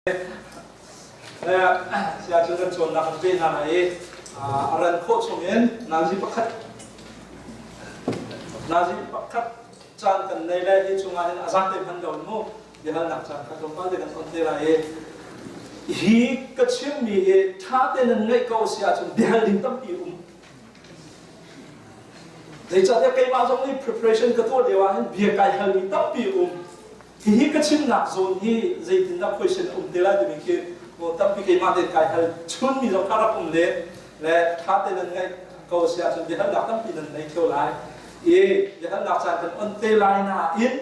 Saya cu kan cawnnak kan pe hna lai i a ran khawh chungin nazi pakhat nazi pakhat caan kan nei le hi chungah hin a zate hman lo mu biahalnak caan kha tlawmpal te kan on te lai i hi ka chimmi hi ṭha te nan ngaih ko si ahcun biahal ding tampi um. Zeicahtiah keimah zong nih preparation ka tuah lio ah hin bia kai halmi tampi um. Hihi ka chimnak zawn hi zeitindah question a um te lai timi khi tampi keimah tein kai hal chunmi zong kha rak um le le ṭha te nan ngaih ko si ahcun biahalnak tampi nan nei theo lai i biahalnak caan kan on te lai nain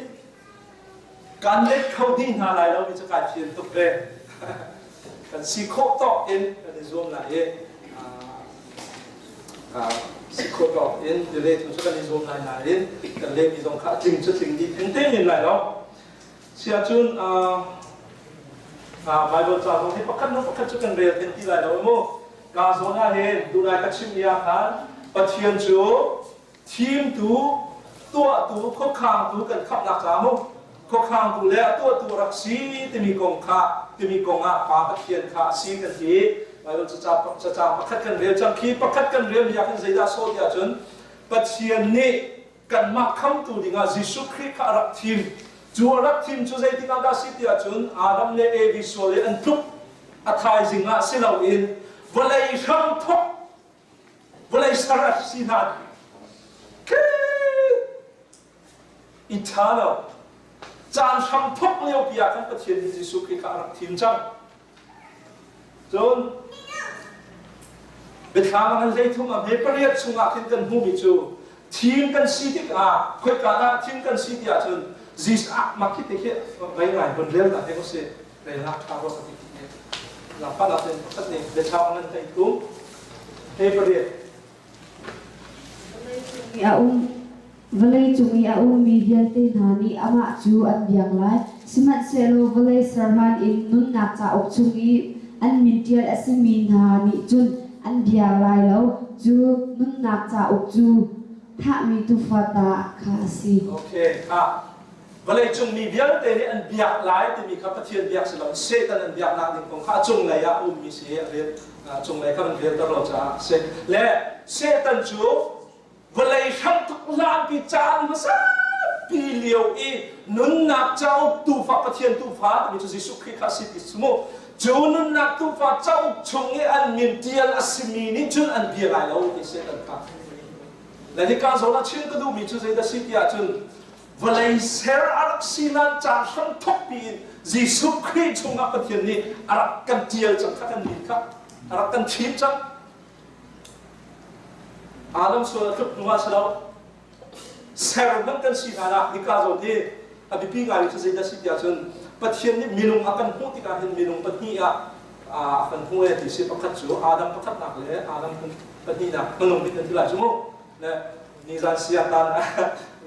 kan let kho dih hna lai lo mi cu kai fian tuk ve. Kan si khawh tawk in kan i zuam lai i si khawh tawk in delay cu kan i zuam lai nain kan lehmi zong kha a tling cu tling dih theng te men lai lo. Si ahcun Bible ca zong hi pakhat hnu pakhat cu kan rel theng ti lai lo mu. Ka zawn ah hin tunai ka chimmi ah khan Pathian cu thimtu, tuahtu, khuakhangtu kan khamhnak ca mu khuakhangtu le a tuahtu rak si timi kong kha timi kong ah Pa Pathian kha a si kan ti. Bible cacang pakhat kan rel cang khi pakhat kan rel mi ah khan zeidah sawh ti ahcun Pathian nih kanmah khamtu dingah Jesuh Khrih kha a rak thim. Cu a rak thim cu zeitik ah dah si ti ahcun Adam le Evi sual i an tluk a thaizing ah si loin vawlei hram thok Vawlei ser a si hna i ṭha lo. Caan hram thok lio pi ah khan Pathian nih Jesuh Khrih kha a rak thim cang. Cun biathlam a ngan 13 a hme pariat chungah khin kan hmuhmi cu thim kan si tikah khoika dah thim kan si ti ahcun Jesus ah mah khi te khi vei ngai vun rel ta hei usih. Relnak ṭha rua ka ti ti Lakpal ah cun pakhat nih biathlam a ngan 13 hme pariat. A um vawlei cung i a ummi vialte hna nih amah cu an biak lai. Sihmanhsehlaw vawlei ser hlan in nunnak cauk chung i an min ṭial a simi hna nih cun an bia lai lo. Cu nunnak cauk cu thahmi tuufa ta kha a si. Okay, kha vawleicung mi vialte nih an biak lai timi kha Pathian biak si loin Satan an biaknak ding kong kha a cunglei ah a ummi si a rel cunglei kha kan relter lo caah a si. Le Satan cu vawlei hramthok hlanpi caan hmasa pi lio i nunnak cauk tuufa Pathian tuufa timi cu Jesuh Khrih kha a si ti cu mu. Cu nunnak tuufa cauk chung i an min tial a simi nih cun an bia lai lo ti Satan kha. Le hika zawn ah chim ka duhmi cu zeidah si ti ahcun vawlei ser a rak si nain caan hram thok piin Jesuh Khrih chungah Pathian nih a rak kan tial cang kha kan min kha a rak kan thim cang. Adam sual a tluk hnu ah si lo ser hmanh kan si hlan ah hika zawn hi a biapi ngai cu zeidah si tiah cun Pathian nih minung a kan hmuh tikah hin minung pahnih ah a kan hmuh e ti si pakhat cu Adam pakhatnak le Adam pahnihnak hmanung bik kan ti lai cu mu le nizan siatan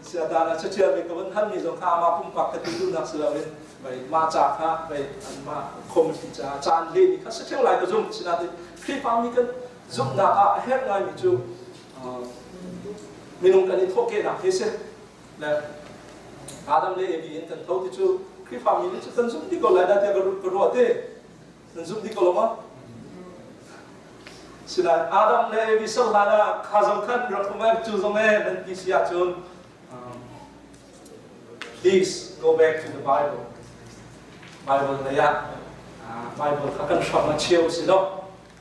siatan a caṭialmi ka vun halmi zong kha amah pumpak ka ti duhnak si loin vei mah ca kha vei anmah committee caah ca an lehmi kha si ṭheo lai ka zumh. Sinain Khrihfami kan zumhnak ah a herh ngaimi cu minung kan i thawhkehnak hi si le Adam le Evi in kan tho ti cu Khrihfami nih cu kan zumh dih ko lai dah tiah ka ruah te. Nan zumh dih ko lo ma? Sinain Adam le Evi ser hlan ah kha zong khan rak um cu zong e nan ti si ahcun please go back to the Bible. Bible lei ah Bible kha kan hram a cheu si lo.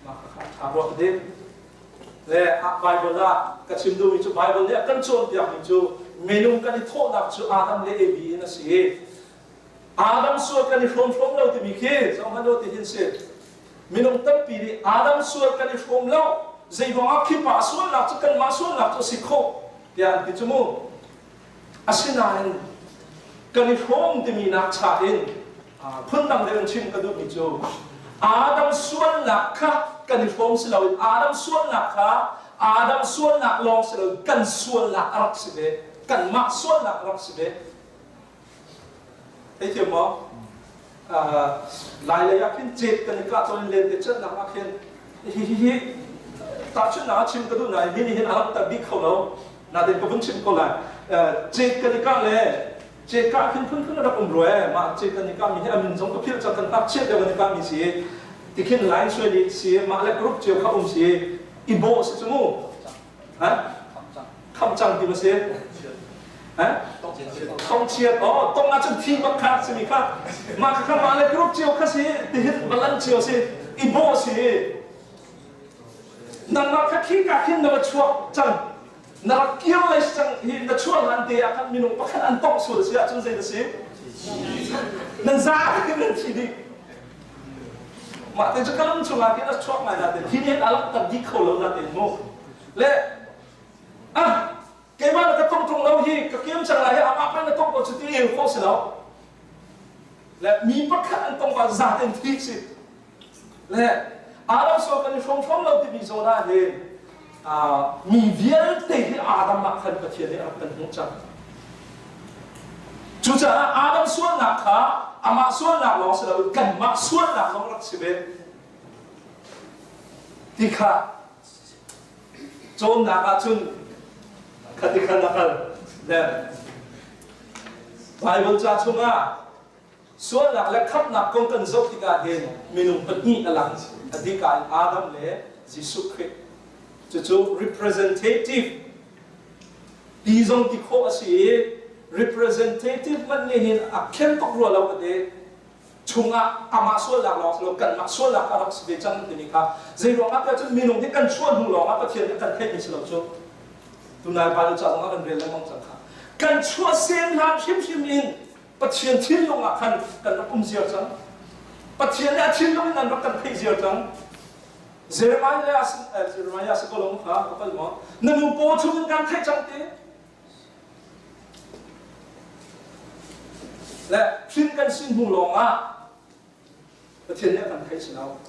Mah kha ṭha ruak ding. Le Bible ah ka chim duhmi cu Bible nih a kan cawnpiakmi cu minung kan i thawhnak cu Adam le Evi in a si. Adam sual kan i hrawm hrawm lo timi khi zohhmanh u ti hin si. Minung tampi nih Adam sual kan i hrawm lo zeiruangah khipa sualnak cu kanmah sualnak cu a si khawh tiah an ti cu mu. Asinain kan i hrawm timi nak cha in phundang deuh in chim ka duhmi cu Adam sualnak kha kan i hrawm si loin Adam sualnak kha Adam sualnak lawng si loin kan sualnak a rak si ve kanmah sualnak a rak si ve. Theithiam maw? Lai lei ah khin cet kan i kah cawn len te celhnak ah khin hi hi hi tahchunhnak ah chim ka duh nain hi nih hin a langhter bik kho lo. Nain ka vun chim ko lai. Cet kan i kah le Cekah khin phunphun a rak um rua ee. Mah cek kan i kahmi hi a min zong ka philh cang kan ngakchiat deuh kan i kahmi si i tikhin line suai dih si mah le group cio kha um si i bawh si cu mu. Ha? Kham cang ti ma si? Ha? Tong chiat oh tong ahcun thi bak kha simi kha mah kha mah le group cio kha si tihin balan cio si i bawh si nangmah kha khi ka khin na va chuak cang na rak kir lai cang hi na chuah hlan te ah khan minung pakhat an tongh sual si ahcun zei na si nan za in nan thi dih mah te cu ka lam chungah khin a chuak ngai natin hi nih a langhter dih kho lo natin mu le ah keimah na ka tong tung lo hi ka kiam cang lai hi amah pa na tong ko cu ti el khawh si lo le mi pakhat an tong ba za ten thi si Le Adam sual kan i hrawm lo timi zawn ah hin mi vialte hi Adam ah khan Pathian nih a rak kan hmuh cang. Cucaah Adam sualnak kha amah sualnak lawng si loin kanmah sualnak zong rak si ve. Ti kha cawnnak ahcun khati khan a kal. Le Bible ca chungah Sualnak le khamhnak kong kan zoh tikah hin minung pahnih a lang. A bika in Adam le Jesuh Khrih. Cucu representative ti zong ti khawh a si i representative hmanh nih hin a khen tuk rua lo ka ti. Chungah amah sualnak lawng si lo kanmah sualnak a rak si ve cang timi kha zei ruangah tiah cun minung hi kan chuah hnu lawngah Pathian nih kan theihmi si lo cu. Tunai Bible ca zongah kan rel lengmang cang kha. Kan chuah sem hlan hrimhrim in Pathian thinlung ah khan kan rak um ziar cang. Pathian nih a thinlung in an rak kan theih ziar cang. Jeremiah Jeremiah si ko lo kha ka pal maw? Na nu paw chung in kan theih cang ti. Le hrin kan sin hnu lawng ah Pathian nih a kan theih si lo.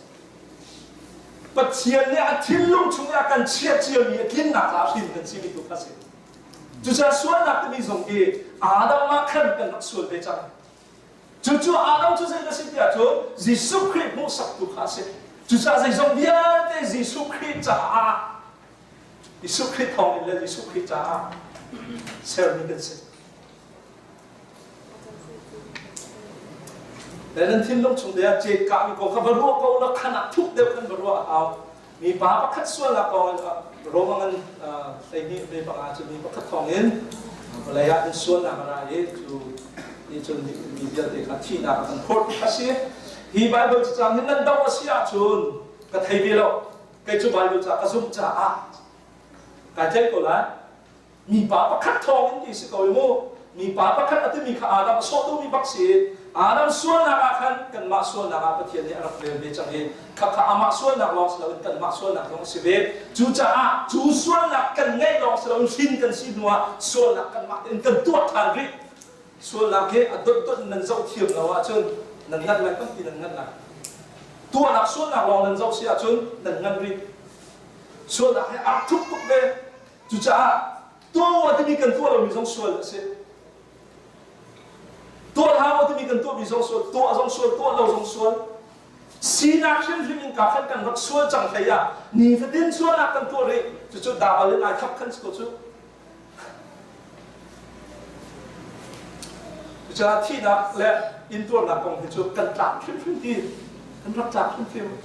Pathian nih a thinlung chung i a kan chiah ciami a tlinnak ah hrin kan simi tu kha si. Cucaah sualnak timi zong hi Adam ah khan kan rak sual ve cang. Cucu Adam cu zei na si tiah cun Jesuh Khrih hmuhsaktu kha a si. Cucaah zeizong vialte Jesuh Khrih caah Jesuh Khrih thawngin le Jesuh Khrih caah sermi kan si. Le nan thinlung chung te ah cet kahmi kong kha va ruah ko la khan ah thuk deuh khan va ruah a hau. Mi pa pakhat sualnak kong Rome ngan 12 ve panga cu mi pakhat thawng in vawlei ah in sualnak a ra i cu ni cun mi vialte kha thihnak a kan phorh a si. Hi Bible cacang hi nan doh a si ahcun ka thei ve lo. Kei cu Bible ca ka zumh caah kai tlaih ko lai. Mipa pakhat thawng in ti si ko i mu. Mipa pakhat a timi kha Adam a sawh duhmi bak si. Adam sualnak ah khan kanmah sualnak ah Pathian nih a rak rel ve cang i khakha amah sualnak lawng si loin kanmah sualnak zong a si ve. Cucaah cu sualnak kan ngeih lawng si loin hrin kan si hnuah sualnak kanmah tein kan tuah ṭhan rih. Sualnak hi a dotdot in nan zoh thiam lo ahcun nan ngan lai tampi nan ngan lai. Tuahnak sualnak lawng nan zoh si ahcun nan ngan rih. Sualnak hi a thuk tuk ve. Cucaah tuah timi kan tuah lomi zong sual a si. Tuah hlah timi kan tuahmi zong sual, tuah zong sual, tuah lo zong sual. Sinak hrimhrim in ka khan kan rak sual cang hlei ah nifatin sualnak kan tuah rih. Cucu dabal in ai thap khan si ko cu. Cucaah thihnak le intuarnak kong hi cu kan tlak hrimhrim ti kan rak tlak hrimhrim.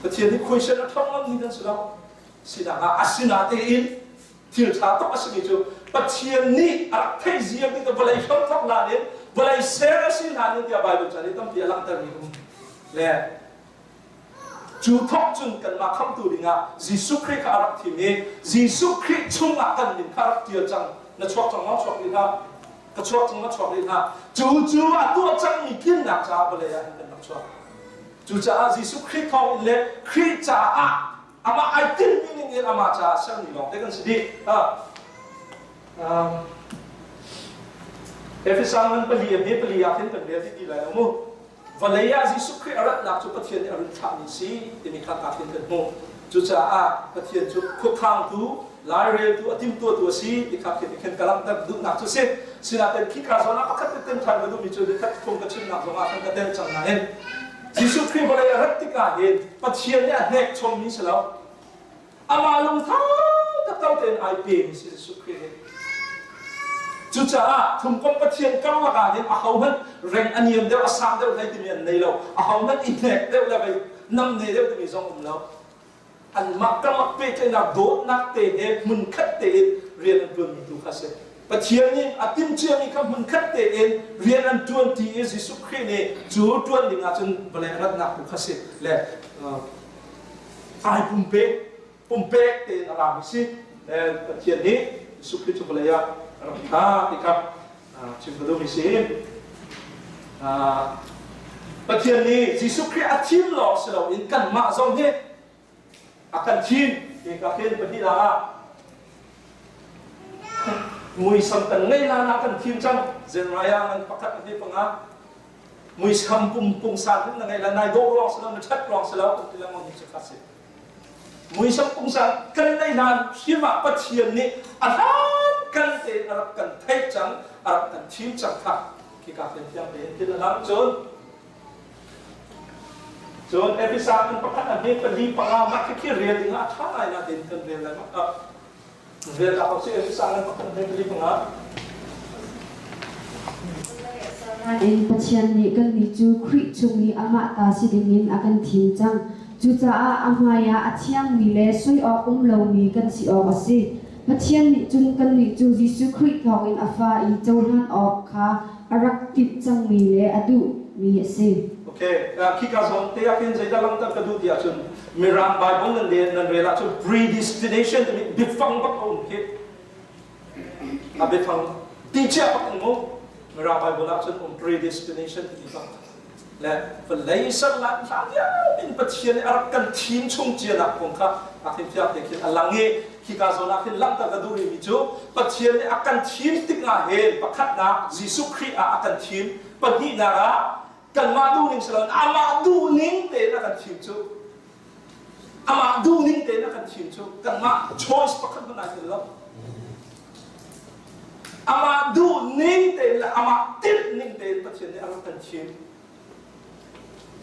Pathian nih khuaisen a ṭhong ngam ni kan si lo. Sinak ah asinatein thil ṭha tuk a simi cu Pathian nih a rak theih ziami cu vawlei hramthok hlan in vawlei ser a si hlan in tiah Baibal ca nih tampi a langhtermi um le cu thawk cun kanmah khamhtu dingah Jesuh Khrih kha a rak thim i Jesuh Khrih chungah kan min kha a rak ṭial cang na chuak cang maw chuak rih hlah ka chuak cang maw chuak rih hlah cu cu a tuah cangmi tlinnak caah vawlei ah hin kan rak chuak cucaah Jesuh Khrih thawng in le Khrih caah amah ai tinhmi ning in amah caah sermi lawng te kan si dih. Efesa ngan pali a hme pali ah khin kan rel ti lai lo mu. Vawlei ah Jesuh Khrih a ratnak cu Pathian nih a run thlahmi si timi kha ka khin kan hmuh. Cucaah Pathian cu khuakhangtu, laireltu, a timtuatu a si ti kha khin khin ka langhter duhnak cu si. Sinain khika zawn ah pakhat te tem ṭhan ka duhmi cu nikhat phung ka chimnak zong ah khan ka tel cang nain Jesuh Khrih vawlei a rat tikah hin Pathian nih a hnek chommi si lo. Amah lungtho takto tein ai pemi si Jesuh Khrih hi. Cucaah thumkomh Pathian karlak ah hin ahohmanh reng a niam deuh a sang deuh hlei timi an nei lo. Ahohmanh i hnek deuh le vei namne deuh timi zong um lo. Anmah karlak pehtlaihnak dawtnak te he hmunkhat tein rian an ṭuanmi tu kha a si. Pathian nih a timhciami kha hmunkhat tein rian an ṭuan ti i Jesuh Khrih nih cu ṭuan ding ahcun vawlei a ratnak tu kha si le ai pumpek pumpek tein a rami si. Le Pathian nih Jesuh Khrih cu vawlei ah a rak thlah ti kha chim ka duhmi si. Pathian nih Jesuh Khrih a thim lawng si loin kanmah zong hi a kan thim. Hika khin pahnihnak ah muisam kan ngei la na kan thim cang. Zeriah ngan pakhat a panga muisam pum pungsan hin na ngei la nai dawh ruang si lo na ṭhat ruang si lo kan ti lengmang mi cu kha si. Muisam pungsan kan nei hlan hrim ah Pathian nih a hlan kan tein a rak kan theih cang, a rak kan thim cang kha khika khin fiang tein thil a lang cun cun Efesa kan pakhat a hme pali panga mah khi khi rel ding ah a ṭha ngai na tein kan rel lai ma rel ta ko si Efesa kan pakhat a hme pali panga In Pathian nih kannih cu Khrih chung i amah ta si dingin a kan thim cang. Cucaah a hmaiah a thiangmi le soi awk um lomi kan si awk a si. Pathian nih cun kannih cu Jesuh Khrih thawngin a fa i cohlan awk kha a rak timh cangmi le a duhmi a si. Okay, khika zawn te ah khin zeidah langhter ka duh ti ahcun Mirang Bible nan rel nan rel ahcun predestination timi biafang bak a um khi. A biafang ti cia bak in mu Mirang Bible ahcun um predestination timi bak le vawlei sernak hlan in Pathian nih a rak kan thim chung cianak kong kha a khin fiang te khin a lang i khika zawn ah khin langhter ka duh rihmi cu Pathian nih a kan thim tikah hin pakhatnak Jesuh Khrih ah a kan thim pahnihnak ah kanmah duhning si loin amah duhning tein a kan thim cu amah duhning tein a kan thim cu kanmah choice pakhat hmanh ai tel lo Amah duhning tein le amah timhning tein Pathian nih a rak kan thim.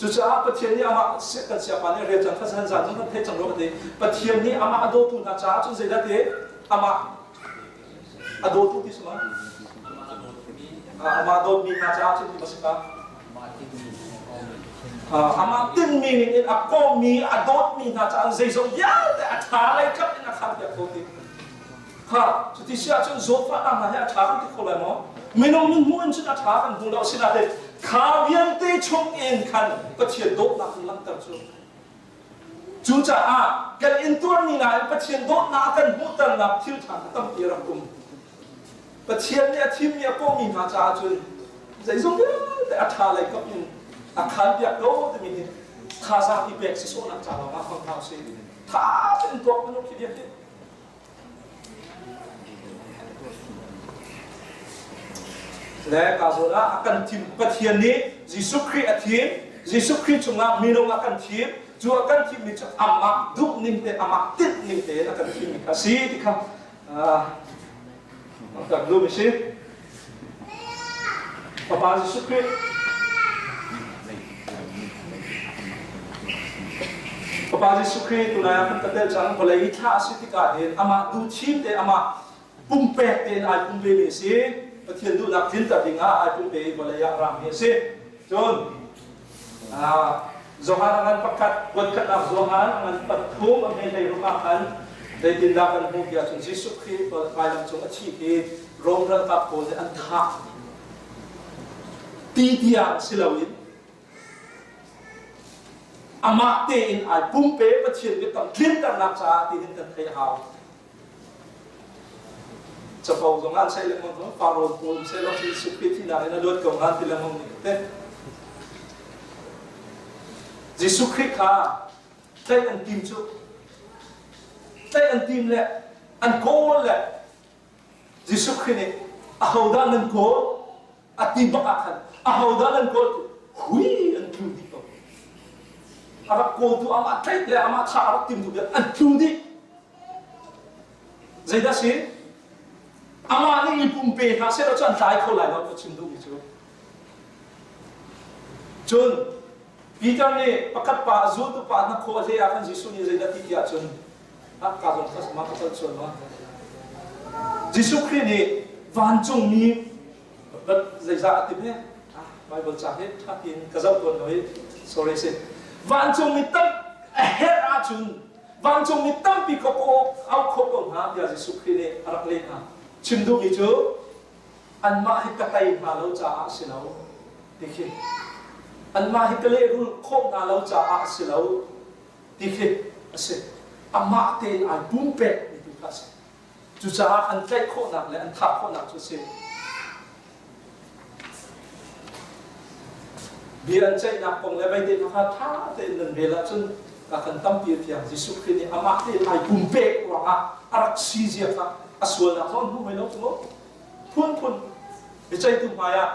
Cucaah Pathian nih amah kan siapa nih rel cang kha zan zan zong kan theih cang rua ka ti. Pathian nih amah a dawtu hna caah cun zeidah ti amah a dawtu ti suma amah dawtmi hna caah cun ti ma si ka amah tinhmi ning in a kawmmi a dawtmi hna caah zeizong vialte a ṭha lei kap in a khan piak ko ti Kha cuti si ahcun zawtfahnak hna hi a ṭha kan ti kho lai maw? Minung min hmuh in cun a ṭha kan hmu lo asinain kha vialte chung in khan Pathian dawtnak kan langhter cu. Cucaah kan intuarmi nain Pathian dawtnak a kan hmuhternak thil ṭha kha tampi a rak um. Pathian nih a thimmi a kawhmi hna caah cun zeizong vialte a ṭha lei kap in a khanpiak ko timi hi thazaang i pek sawsawhnak ca lawngah hmang hna usih. Tha tein tuak hmanh u khi bia hi. Le ka zawn ah a kan thim Pathian nih Jesuh Khrih a thim Jesuh Khrih chungah minung a kan thim cu a kan thimmi cu amah duh ning te amah tinh ning tein a kan thimmi kha si ti kha kan duhmi si Fapa Jesuh Khrih Fapa Jesuh Khrih tunai ah kan ka tel cang vawlei i thlah a si tikah hin amah duh thim te amah pumpek tein ai pumpe mi a si Pathian duhnak tlinter dingah ai pumpe i vawlei ah ram hi a si cun Johan a ngan pakhat kuatkhatnak Johan a ngan pathum a hme hlei ruk ah khan zeitindah kan hmuh tiah cun Jesuh Khrih vailam cung a thih hi Rom ralkap pawl nih an thah ti tiang si loin amah tein ai pumpe Pathian biakam tlinternak caah tihin kan theih a hau. Capo zong an sei lengmang ko, Faro pawl sei lo si sukpi thinak in a luat ko ngan ti lengmang ni te. Jesuh Khrih kha tlaih an tim cu tlaih an tim le an kawl le Jesuh Khrih nih ahodah nan kawl a ti bak ah khan ahodah nan kawl hui an tlu dih ko a rak kawltu amah tlaih le amah thah a rak timtu an tlu dih zeidah si amah nih mi pumpe hna seh cu an tlai kho lai lo ka chim duhmi cu cun Peter nih pakhat pa zultu pa na khaw hle ah khan Jesuh nih zeidah ti ti ahcun ah ka zong kha ma ka chan sual ma Jesuh Khrih nih. Vancungmi zeizah a ti me? Bible ca hi ṭha tein ka zoh tawn lo i sorry si. Vancungmi tam a herh ahcun vancungmi tampi ka au kho ko hna tiah Jesuh Khrih nih a rak leh hna. Chim duhmi cu anmah hi ka tei hna lo caah a si lo ti khi anmah hi ka lehrul khawh hna lo caah a si lo ti khi a si. Amah tein ai pumpek mi tu kha a si. Cucaah an tlaih khawhnak le an thah khawhnak cu a si. Bia an ceihnak kong le veite kha ṭha tein nan rel ahcun ka kan tampi a fiang. Jesuh Khrih nih amah tein ai pumpek ruangah a rak si zia kha a sualnak zong an hmu mai lo cu mu. Phunphun biaceihtu hmai ah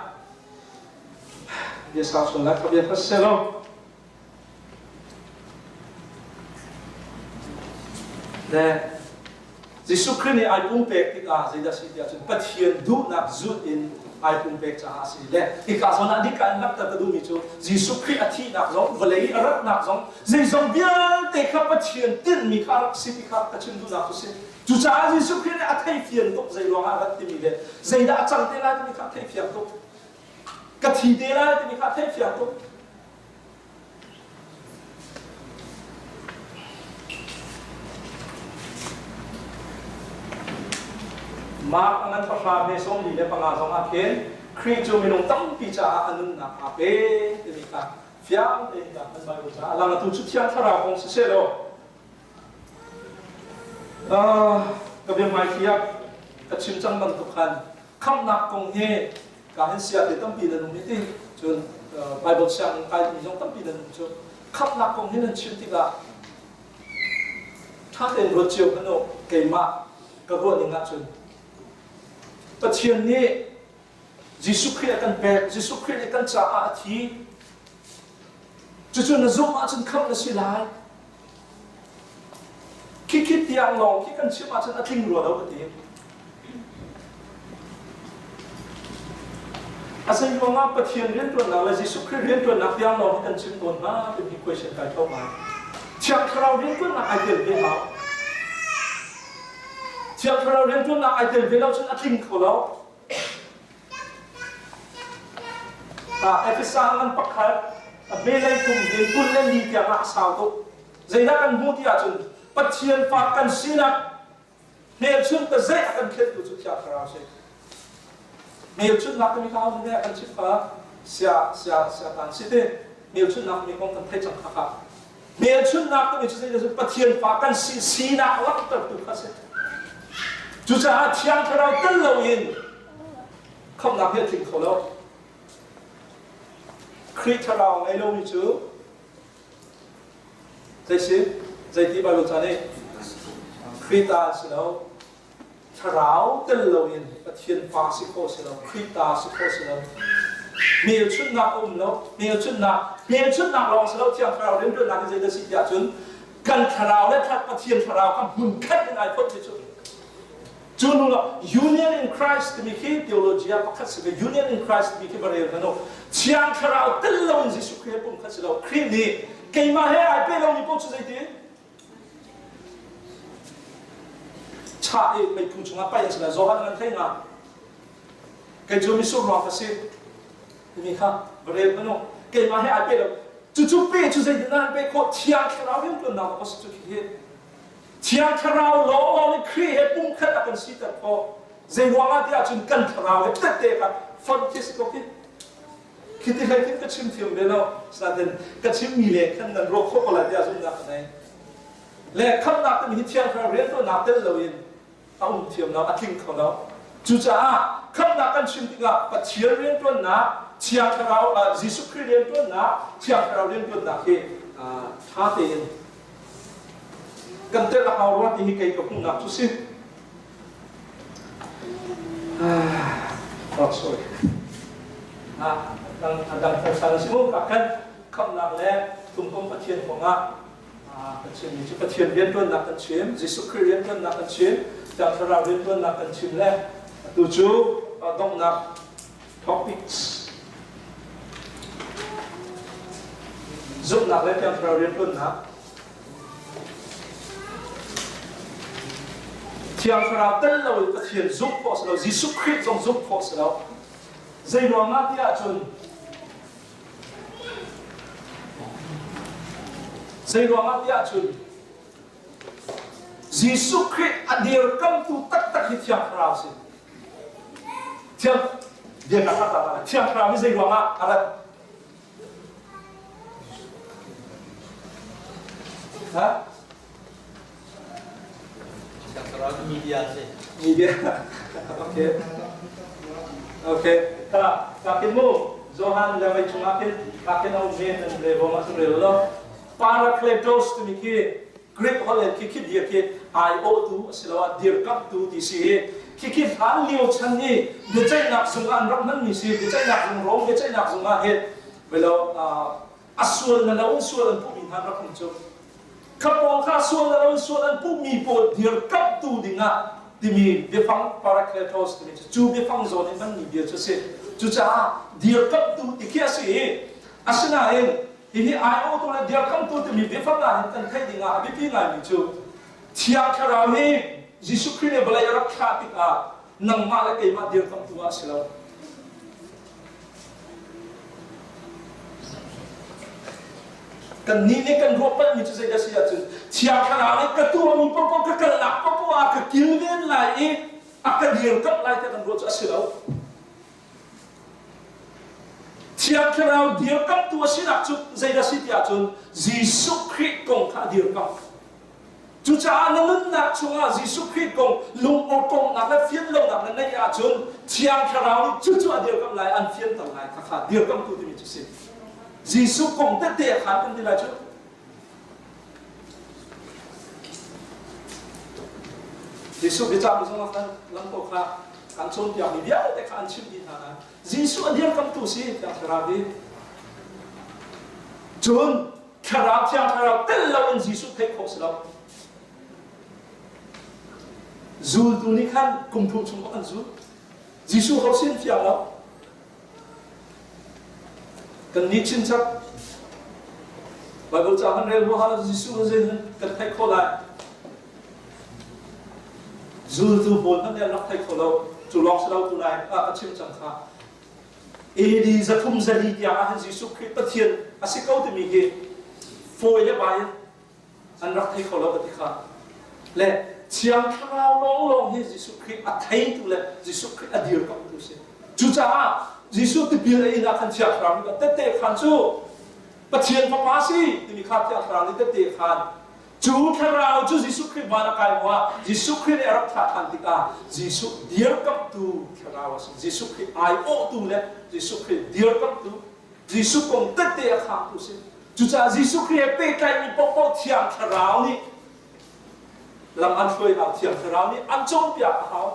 bia sau sual lai kha bia kha si lo. Le Jesuh Khrih nih ai pumpek tikah zeidah si tiah cun Pathian duhnak zulh in ai pumpek caah a si le hika zawn ah dika in langhter ka duhmi cu Jesuh Khrih a thihnak zong vawlei i a ratnak zong zeizong vialte kha Pathian tinhmi kha a rak si ti kha ka chim duhnak cu si. Cucaah Jesuh Khrih nih a theifian tuk zei ruangah a rat timi le zeidah a cang te lai timi kha a theifiang tuk. Ka thi te lai timi kha a theifiang tuk. Mark a ngan pahra hme 45 zong ah khin Khrih cu minung tampi caah a nunnak aa pe timi kha fiang tein kan Bible caah a lang atu cu Thiang Thlarau kong siseh law ka biahmaithi ah ka chim cang bantuk khan khamhnak kong hi ka hin sia te tampi nan um i ti cun Bible sianginn kai mi zong tampi nan um cu khamhnak kong hi nan chim tikah ṭha tein ruat cio hmanh u keimah ka ruah ning ahcun Pathian nih Jesuh Khrih a kan pek Jesuh Khrih nih kan caah a thi cucu na zumh ahcun khamh na si lai Khikhi tiang lawng khi kan chim ahcun a tling rua lo ka ti. A zei ruangah Pathian rianṭuannak le Jesuh Khrih rianṭuannak tiang lawng hi kan chim tawn hna timi question kai tho ngai. Thiang Thlarau rianṭuannak ai tel ve hau. Thiang Thlarau rianṭuannak ai tel ve lo cun a tling kho lo. Efesa ngan pakhat a hmelei kum hin kul le li tiang ah a sau tuk. Zeidah kan hmuh ti ahcun Pathian fa kan sinak hmelchunh ta zei a kan khentu cu Thiang Thlarau si. Hmelchunhnak timi kha ho nih kan chim kha sia sia sia kan si ti hmelchunhnak mi kong kan theih cang kha kha. Hmelchunhnak timi cu zeidah Pathian fa kan si sinak langhtertu kha si. Cucaah Thiang Thlarau tel loin khamhnak hi a tling kho lo. Khrih Thlarau ngei lomi cu zei si? Zeiti Bible ca nih Khrih ta si lo. Thlarau tel loin Pathian fa si khawh si lo. Khrih ta si khawh si lo. Hmelchunhnak a um lo. Hmelchunhnak hmelchunhnak lawng si lo Thiang Thlarau rianṭuannak hi zeidah si tiah cun kan thlarau le Pathian thlarau kha hmunkhat in ai fonh ti cu Cu hnu ah Union in Christ timi khi theology ah pakhat si ve. Union in Christ timi khi va rel hmanh u. Thiang Thlarau tel loin Jesuh Khrih he pumkhat si lo. Khrih nih keimah he ai pe lomi paoh cu zeitin? Chah i meiphu chungah paih an si lai. Johan ngan hlei nga. Kei cu misur ruang ka si. Timi kha va rel hmanh u. Keimah he ai pe lo. Cucu pe cu zeitin an pe khawh? Thiang Thlarau riantuannak a si cu khi. Thiang Thlarau lawnglawng nih Khrih he pumkhat a kan siter khawh. Zei ruangah tiah cun kan thlarau he tette kha fonh khi si ko khi. Khi ti hlei khin ka chim thiam ve lo. Sinain ka chimmi le khan nan ruah khawh ko lai tiah zumhnak ka nei. Le khamhnak timi hi Thiang Thlarau riantuannak tel loin a um thiam lo, a tling kho lo. Cucaah khamhnak kan chim tikah Pathian rianṭuannak, Thiang Thlarau, Jesuh Khrih rianṭuannak, Thiang Thlarau rianṭuannak hi ṭha tein kan telh a hau rua ti hi kei ka hmuhnak cu si. Oh, sorry. Ah, dang dang san si mu ka kan khamhnak le tumkom Pathian kongah kan chimmi cu Pathian rianṭuannak kan chim, Jesuh Khrih rianṭuannak kan chim, Thiang Thlarau rianṭuannak kan chim le atu cu donghnak topics zumhnak le Thiang Thlarau rianṭuannak. Thiang Thlarau tel loin Pathian zumh khawh si lo, Jesuh Khrih zong zumh khawh si lo. Zei ruangah ti ahcun zei ruangah ti ahcun Jesuh Khrih a dirkamtu taktak hi Thiang Thlarau si. Thiang biaknak taktak Thiang Thlarau hi zei ruangah a rat? Ha? Thiang Thlarau cu media a si. Media. Okay. Okay. Ka ka kin mu Johan le mei chungah khin ka kin a um men nan re bom ah rel lo. Parakletos timi khi Greek holh in khi khi bia khi aiawhtu asiloah dirkamhtu ti si i khi khi hlan lio chan i biaceihnak zung ah an rak hmanmi si biaceihnak zung Rom biaceihnak zung ah hin velo a sual na lo in sual an puhmi hna an rak um cu kha pawl kha sual na lo in sual an puhmi pawl dirkamhtu dingah timi biafang parakletos timi cu cu biafang zawn in hmanmi bia cu a si cucaah dirkamhtu ti khi a si i asinain Hihi aiawhtu le dirkamhtu timi biafang ah hin kan theih ding ah a biapi ngaimi cu Thiang Thlarau hi Jesuh Khrih nih vawlei a rak thlah tikah nangmah le keimah dirkamhtu ah a si lo. Kannih nih kan ruah palhmi cu zeidah si ahcun Thiang Thlarau nih ka tuahmi paohpaoh ka kalnak paohpaoh ah ka kilven lai i a ka dirkamh lai tiah kan ruah cu a si lo. Thiang Thlarau dirkamhtu a sinak cu zeidah si ti ahcun Jesuh Khrih kong kha a dirkamh. Cucaah na nunnak chungah Jesuh Khrih kong lungawṭawmnak le fianlonak na neih ahcun Thiang Thlarau nih cucu a dirkamh lai, an fianter lai. Khakha dirkamhtu timi cu si. Jesuh kong tette a khaan kan ti lai cu. Jesuh biacahmi zong ah khan lam ko kha kan cawnpiakmi vialte kha an chimh dih hna nain Jesuh a dirkamtu si Thiang Thlarau hi. Cun Thlarau Thiang Thlarau tel loin Jesuh theih khawh si lo. Zultu nih khan kum thum chung an zul. Jesuh ho sin fiang lo. Kan nih chinchap Bible ca kan rel hnu Jesuh zei kan theih khawh lai. Zultu pawl hmanh nih an rak thei kho lo. Cu lawng si lo tu lai ah ka chim cang kha. AD 300 zali tiang ah hin Jesuh Khrih Pathian a si ko timi hi fawi le bai in an rak thei kho lo ka ti kha. Le Thiang Thlarau lawnglawng hi Jesuh Khrih a theitu le Jesuh Khrih a dirkamhtu si. Cucaah Jesuh tipil a in ah khan Thiang Thlarau nih tette khan cu Pathian Fapa si timi kha Thiang Thlarau nih tette khan Cu thlarau cu Jesuh Khrih van a kai hnuah Jesuh Khrih nih a rak thlah ṭhan tikah Jesuh dirkamhtu thlarau a si. Jesuh Khrih aiawhtu le Jesuh Khrih dirkamhtu, Jesuh kong tette a khangtu si. Cucaah Jesuh Khrih he pehtlaihmi paohpaoh Thiang Thlarau nih lam an hruai hau, Thiang Thlarau nih an cawnpiak a hau.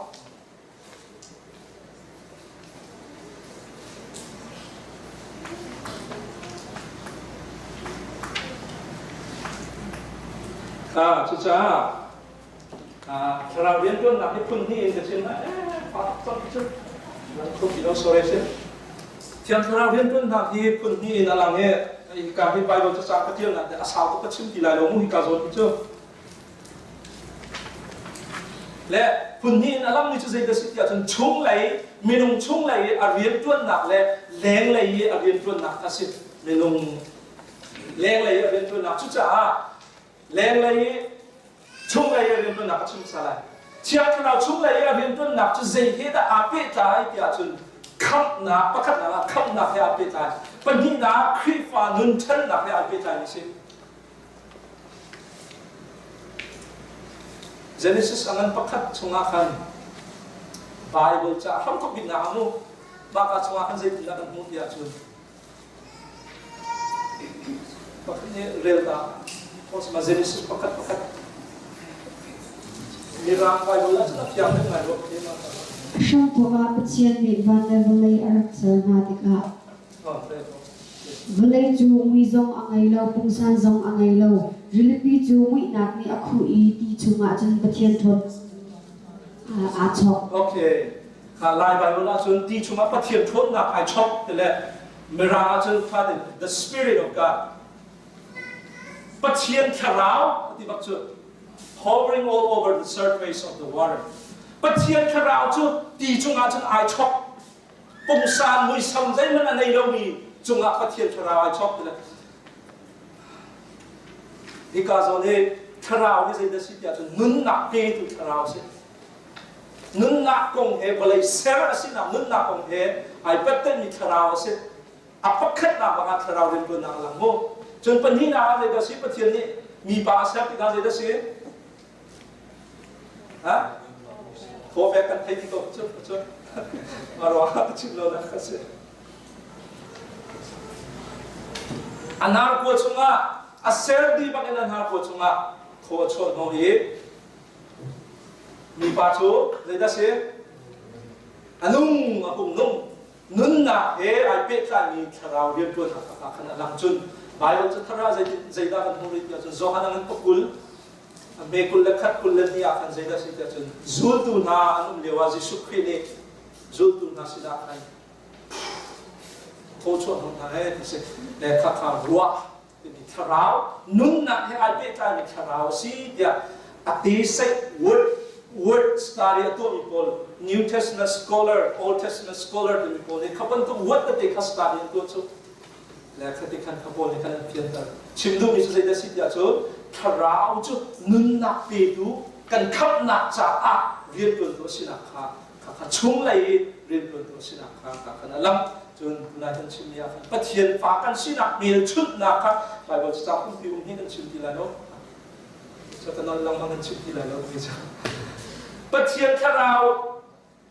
Cucaah thlarau rianṭuannak hi phun hnih in ka chim lai. Pa tuk cang cu. Lang kho ti lo sorry si. Thiang thlarau rianṭuannak hi phun hnih in a lang i hika hi Bible cacang ka ṭialnak a sau tuk ka chim ti lai lo mu hika zawn hi cu. Le phun hnih in a langmi cu zeidah si ti ahcun chunglei minung chunglei i a rianṭuannak le lenglei i a rianṭuannak kha si. Minung lenglei i a rianṭuannak cucaah lenglei i chunglei i a rianṭuannak a chim hmasa lai. Thiang Thlarau chunglei i a rianṭuannak cu zei he dah aa pehtlai ti ahcun khamhnak pakhatnak ah khamhnak he aa pehtlai. Pahnihnak ah Khrihfa nun ṭhannak he aa pehtlaimi a si. Genesis a ngan pakhat chungah khan Bible ca hramthawk biknak ah mu mahka chungah khan zeitindah kan hmuh ti ahcun pakhat nih rel ta ma Genesis pakhat pakhat Mirang Bible ah cun a fiang deuh ngai rua ka ti ma Hramthawk ah Pathian nih van le vawlei a rak ser hna tikah Vawlei cu mui zong a ngei lo, pungsan zong a ngei lo. Rilipi cu muihnak nih a khuh i ti chungah cun Pathian ṭhawnnak aa chawk. Okay. Kha Lai Bible ahcun ti chungah Pathian ṭhawnnak ai chawk ti le Mirang ahcun kha the Spirit of God. Pathian thlarau ti bak cu. hovering all over the surface of the water. Pathian thlarau cu ti cungah cun ai chok. Pungsan muisam zeihmanh a nei lomi cungah Pathian thlarau ai chok ti le Hika zawn hi thlarau hi zeidah si tiah cun nunnak petu thlarau si. Nunnak kong he vawlei ser a sinak nunnak kong he ai pettenmi thlarau a si. A pakhatnak bang ah thlarau rianṭuannak a lang mu. Cun pahnihnak ah zeidah si Pathian nih mipa a ser tikah zeidah si? Ha? Thawpek kan thei ti ko cu cu. Marwa ka chim lo nak ka si. A hnarkua chungah a ser dih bangin a hnarkua chungah thaw a chuah hnawh i mipa cu zeidah si? A nung a hung nung. Nunnak he ai pehtlaimi thlarau rianṭuannak ah khan a lang cun Baibal cu thar ah zeidah kan hmuh rih tiah cun Johan a ngan pakul a hme 21 22 ah khan zeidah si tiah cun zultu hna an um lio ah Jesuh Khrih nih zultu hna sinah khan thaw chuah hnawh hna he ti si le khakha ruah timi thlarau nunnak he ai pehtlaimi thlarau a si tiah a te seih word word study a tuahmi pawl New Testament scholar Old Testament scholar timi pawl nih kha bantuk word tete kha study an tuah cu le khati khan kha pawl nih khan an fianter chim duhmi cu zeidah si tiah cun thlarau cu nunnak petu kan khamhnak caah riantuantu a sinak kha kha chunglei i rianṭuantu a sinak kha ka khan a lang. Cun tunai kan chimmi ah khan Pathian fa kan sinak hmelchunhnak kha Baibal cacang pumpi um hi kan chim ti lai lo. So ka non lengmang kan chim ti lai lo ti cu. Pathian thlarau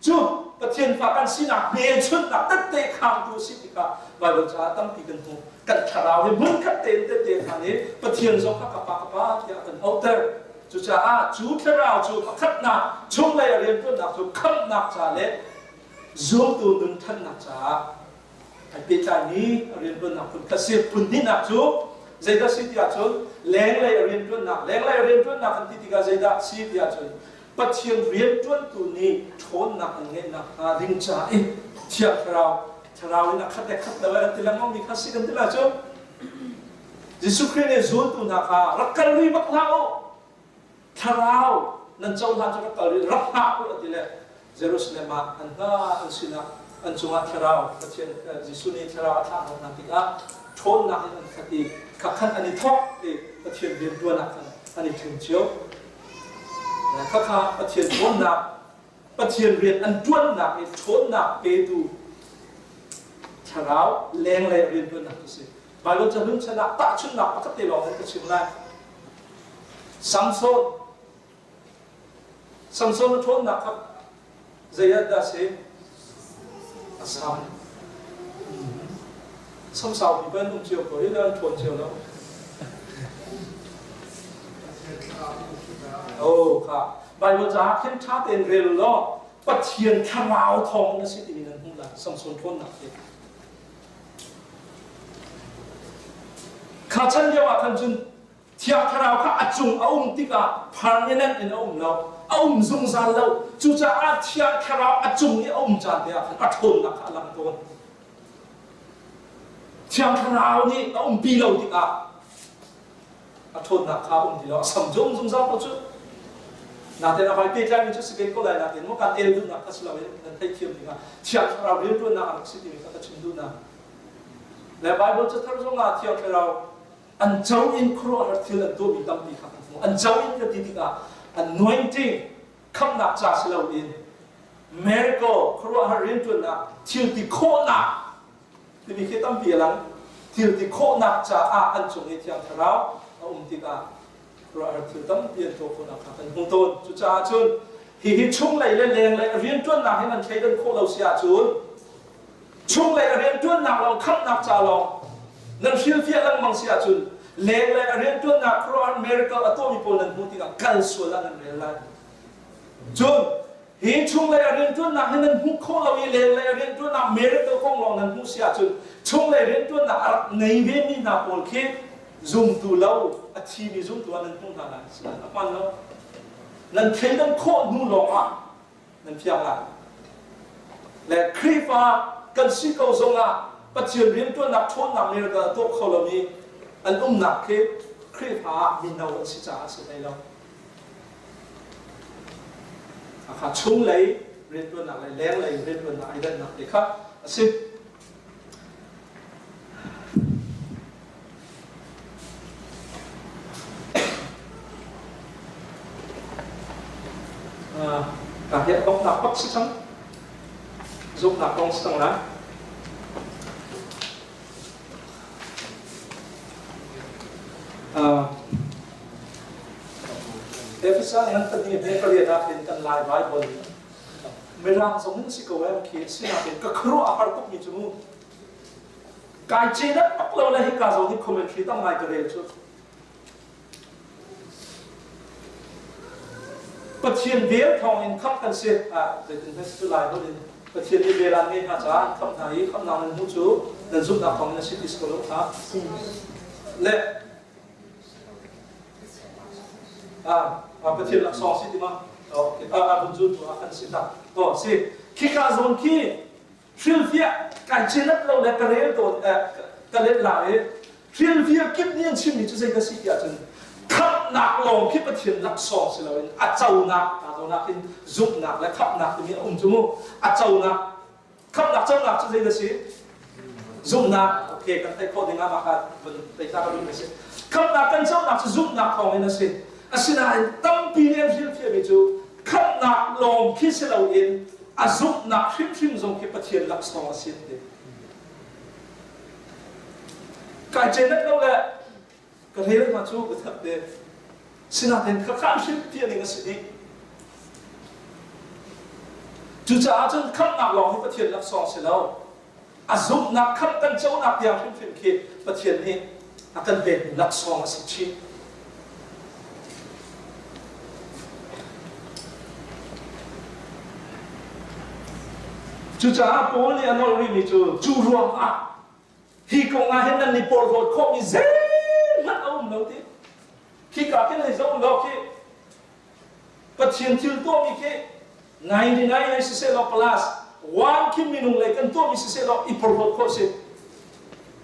cu Pathian fa kan sinak hmelchunhnak tette khangtu a si tikah Baibal caah tampi kan hmu. Kan thlarau hi hmunkhat tein tette khan i Pathian zong kha ka pa ka pa tiah kan auhter. Cucaah cu thlarau cu pakhatnak chunglei a rianṭuannak cu khamhnak ca le zumtu nun ṭhannak caah ai pehtlaimi a rianṭuannak phun kha si. Phun hnihnak cu zeidah si ti ahcun lenglei a rianṭuannak lenglei a rianṭuannak kan ti tikah zeidah si ti ahcun Pathian rianṭuantu nih ṭhawnnak an ngeih nakhnga ding ca i Thiang Thlarau Thlarau in a khat le khat lo an ti lengmangmi kha si kan ti lai cu. Jesuh Khrih nih zultu hna kha rak kal rih bak hlah u thlarau nan cohlan cu rak kal rih rak hngak u a ti le Jerusalem ah an hna an sinah an cungah thlarau Pathian Jesuh nih thlarau a thlah hna tikah ṭhawnnak in an khat i khakhan an i thawk i Pathian rian ṭuan ah khan an i ṭhen cio. Khakha Pathian ṭhawnnak Pathian rian an ṭuannak i ṭhawnnak petu thlarau lenglei rian ṭuannak cu si. Baibal cahlun chan ah tahchunhnak pakhat te lawng in ka chim lai. Samson Samson a ṭhawnnak kha zei ah dah si? A sam. Sam saupi pa an um cio ko i an ṭhawn cio lo. Oh, kha. Baibal caah khin ṭha tein rel law Pathian thlarau thawng in a si timi nan hmuh lai. Samson ṭhawnnak hi. Kha chan lio ah khan cun Thiang Thlarau kha a cung a um tikah permanent in a um lo, a um zungzal lo. Cucaah Thiang Thlarau a cung i a um caan te ah khan a ṭhawnnak kha a lang tawn. Thiang Thlarau nih a umpi lo tikah a ṭhawnnak kha a um ti lo, a sam zung zungzal ko cu. Natin a vai pehtlaimi cu si ve ko lai natin maw kan el duhnak kha si loin nan theihthiam dingah Thiang Thlarau rianṭuannak a rak si timi kha ka chim duhnak. Le Bible cathar zongah Thiang Thlarau an co in khuaruahhar thil an tuahmi tampi kha kan hmuh. An co in kan ti tikah anointing khamhnak ca si loin miracle khuaruahhar rianṭuannak thil ti khawhnak timi khi tampi a lang. Thil ti khawhnak caah an cung i Thiang Thlarau a um tikah khuaruahhar thil tampi an tuah khawhnak kha kan hmuh tawn. Cucaah cun hihi chunglei le lenglei a rianṭuannak hi nan thleidan khawh lo si ahcun chunglei a rianṭuannak lawng khamhnak ca lawng nan hrilhfiah lengmang si ahcun lenglei a rianṭuannak khuaruahhar miracle a tuahmi pawl nan hmuh tikah kal sual ah nan rel lai. Cun hi chunglei a rianṭuannak hi nan hmuh khawh lo i lenglei a rianṭuannak miracle kong lawng nan hmuh si ahcun chunglei rianṭuannak a rak nei vemi hna pawl khi zumtu lo a thimi zumtu ah nan hmuh hna lai sinain a hmaan lo nan thleidan khawh hnu lawng ah nan fiang lai le Khrihfa kan si ko zongah Pathian rianṭuannak ṭhawnnak miracle a tuah kho lomi an umnak khi Khrihfa ah mino an si caah a si hlei lo. Kha chunglei rianṭuannak le lenglei rianṭuannak ai dannak te kha a si. Ka hi a donghnak bak si cang. Zumhnak kong si cang lai. Efesa ngan pahnih hme pariat ah khin kan Lai Bible Mirang zong in si ko em khi sinain ka khuaruah a har tukmi cu mu kai ce dat bak lo le hika zawn hi commentary tam ngai ka rel cu Pathian vel thawng in khamh kan si ah zeitin hme si cu lai holh in Pathian nih vel an ngei hna caah an khamh hna i khamhnak nan hmuh cu nan zumhnak thawng in a si ti si ko lo kha le ah Pathian laksawng si ti ma okay ah vun zul tu ah kan si ta oh si khika zawn khi hrilhfiah kai cenat lo le ka rel tawn ka let la i hrilhfiah kip nih an chimmi cu zei dah si tiah cun khamhnak lawng khi Pathian laksawng si loin a conak conak in zumhnak le khamhnak timi a um cu mu a conak khamhnak conak cu zei dah si zumhnak okay kan theih khawh ding ah mah kha vun theih ta ka duh mi si khamhnak kan conak cu zumhnak thawng in a si asinain tampi nih an hrilhfiahmi cu khamhnak lawng khi si loin a zumhnak hrimhrim zong khi Pathian laksawng a si an ti. Kai cenet lo le ka rel hna cu ka that te. Sinain ka khan hrim ti ning a si dih. Cucaah cun khamhnak lawng hi Pathian laksawng si lo. A zumhnak khamh kan conak tiang hrimhrim khi Pathian nih a kan pekmi laksawng a si chih. Cucaah Paul nih a nolh rihmi cu cu ruangah hi kong ah hin nan i porhlawt khawhmi zeihmanh a um lo ti. Khika khin hei zoh law khi Pathian thil tuahmi khi 99 lei siseh law plus one khi minung lei kan tuahmi siseh law i porhlawt khawh si.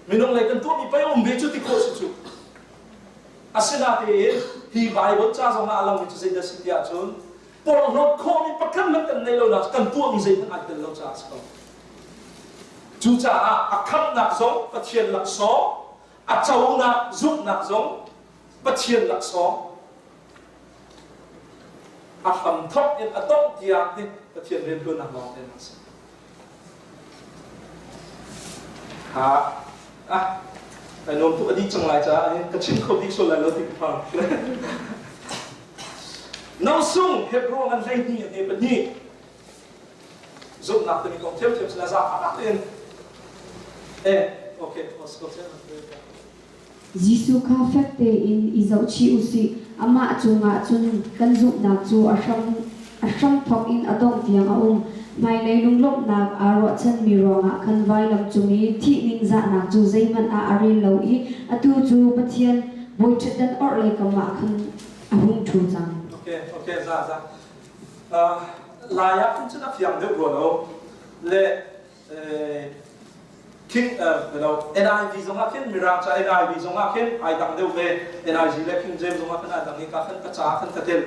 Minung lei kan tuahmi pei um ve cu ti khawh si cu. Asinain hi Bible ca zong ah a langmi cu zeidah si tiah cun porhlawt khawhmi pakhat hmanh kan neih lonak kan tuahmi zeihmanh ai tel lo caah a si ko. Cucaah a khamhnak zong Pathian laksawng, a conak zumhnak zong Pathian laksawng, a hramthawk in a dongh tiang hi Pathian rianṭuannak lawng te a si. Ha ah kai nuam tuk a dih cang lai caah hin ka chim kho dih sual lai lo ti ka phang. No sung Hebrew ngan 12 a hme pahnih zumhnak timi kong thiamthiam sila za atak in eh okay Jesuh kha fek tein i zohchih u sih. Amah cungah cun kan zumhnak cu a hram a hramthawk in a dongh tiang a um. Hmailei lunglawmhnak aa ruahchanmi ruangah khan vailam cung i thih ningzahnak cu zeihmanh ah a rel lo i atu cu Pathian bawiṭhutdan orhlei kam ah khan a hung ṭhu cang. Okay, okay, za, za. Uh, Lai ah khin cun a fiang deuh rua lo. Le King no NIV zong ah khin Mirang ca NIV zong ah khin ai dang deuh ve NIV le King James zong ah khin ai dang i ka khan ka ca khan ka tel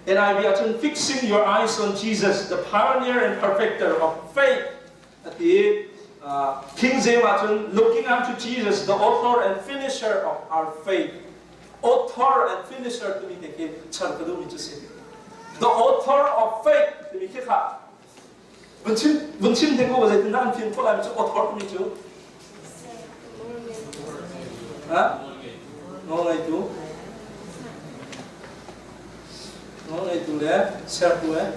NIV ah cun fixing your eyes on Jesus the pioneer and perfecter of faith ati King James ah cun looking unto Jesus the author and finisher of our faith author and finisher timi te khi chan ka duhmi cu si the author of faith timi khi kha Vun chim vun chim te ko zeitindah an fim khawh lai mi cu author mi cu ha nawl ngeitu nawl ngeitu le sertu eh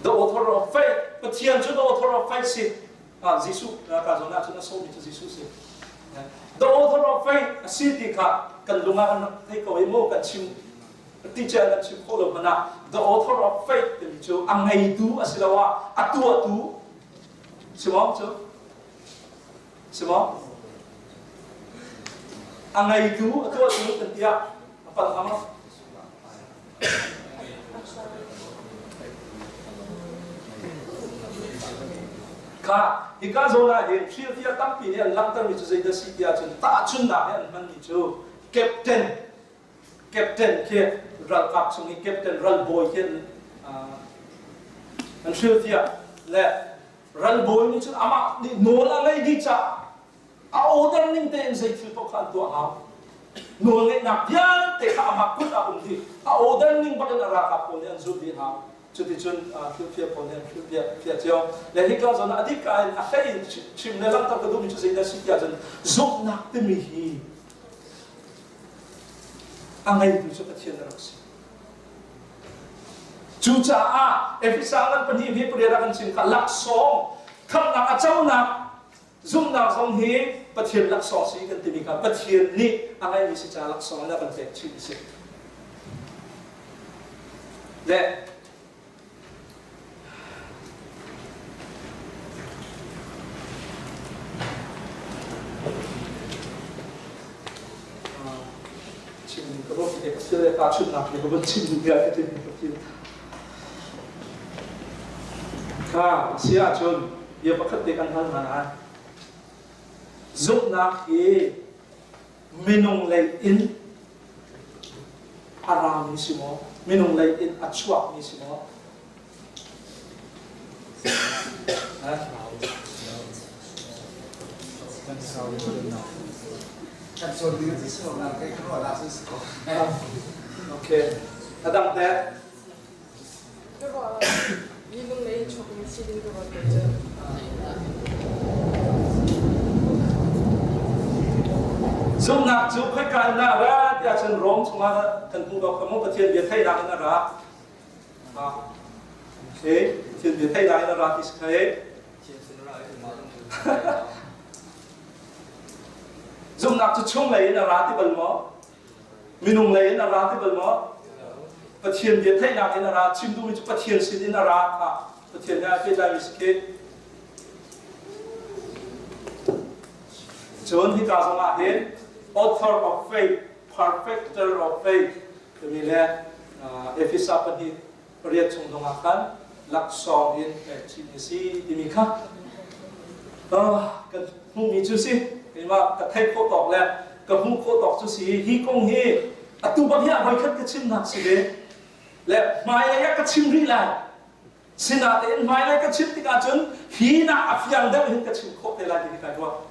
The author of faith Pathian cu the author of faith si ah Jesuh ka zawn ah cun a sawhmi cu Jesuh si The author of faith a si ti kha kan lung ah kan rak thei ko i mu kan chim ti cia kan chim khawh lo hmanh ah the author of faith timi cu a ngeitu asiloah a tuahtu si maw cu si maw a ngeitu a tuahtu kan tiah a palh hnga maw Kha hika zawn ah hin hrilhfiah tampi nih an langhtermi cu zeidah si ti ahcun tahchunhnak he an hmanmi cu captain captain khi ralkap chung i captain ralbawi khi an hrilhfiah le ralbawi nih cun amah nih nawl a ngei dih caah a order ning tein zei thil paoh kha an tuah hau. Nawlngeihnak vialte kha amah kut ah um dih. A order ning bak in a ralkap pawl nih an zulh dih hau. Cuticun hrilhfiah pawl nih an hrilhfiah fiah cio. Le hika zawn ah a dika in a hlei in chim le langhter ka duhmi cu zeidah si ti ahcun zumhnak timi hi a ngeitu cu Pathian a rak si. Cucaah Efesa ngan pahnih hi pariat ah kan chim kha laksawng khamhnak a conak Zumhnak zong hi Pathian laksawng si kan timi kha Pathian nih a ngeihmi si caah laksawng in a kan pek chih a si. Le chim ka ruah te ka thil le tahchunhnak he ka vun chim duh bia ka ti ka ti. Kha si ahcun bia pakhat te kan hal hna lai. Zumhnak hi minung lei in a rami si maw? Minung lei in a chuakmi si maw? Okay. A dang teh? Minung lei in chuakmi si ding ka ruat ko cu. Zumhnak cu khoika in dah a ra tiah cun Rom chungah kan hmuh ko kha mu Pathian bia theihnak in a ra. Okay, Pathian bia theihnak in a ra ti si khai. Zumhnak cu chunglei in a ra ti bal maw? Minung lei in a ra ti bal maw? Pathian bia theihnak in a ra. Chim duhmi cu Pathian sin in a ra kha Pathian he aa pehtlaimi si khi. Cun hika zong ah hin author of faith, perfecter of faith timi le Efesa pahnih pariat chung zong ah khan laksawng in pek chih si timi kha kan hmuhmi cu si keimah ka theih khawh tawk le ka hmuh khawh tawk cu si hi kong hi atu bak hi a voikhat ka chimnak si ve le hmailei ah ka chim rih lai sinatein hmailei ka chim tikah cun hi nak a fiang deuh hin ka chim khawh te lai ti hi kai ruah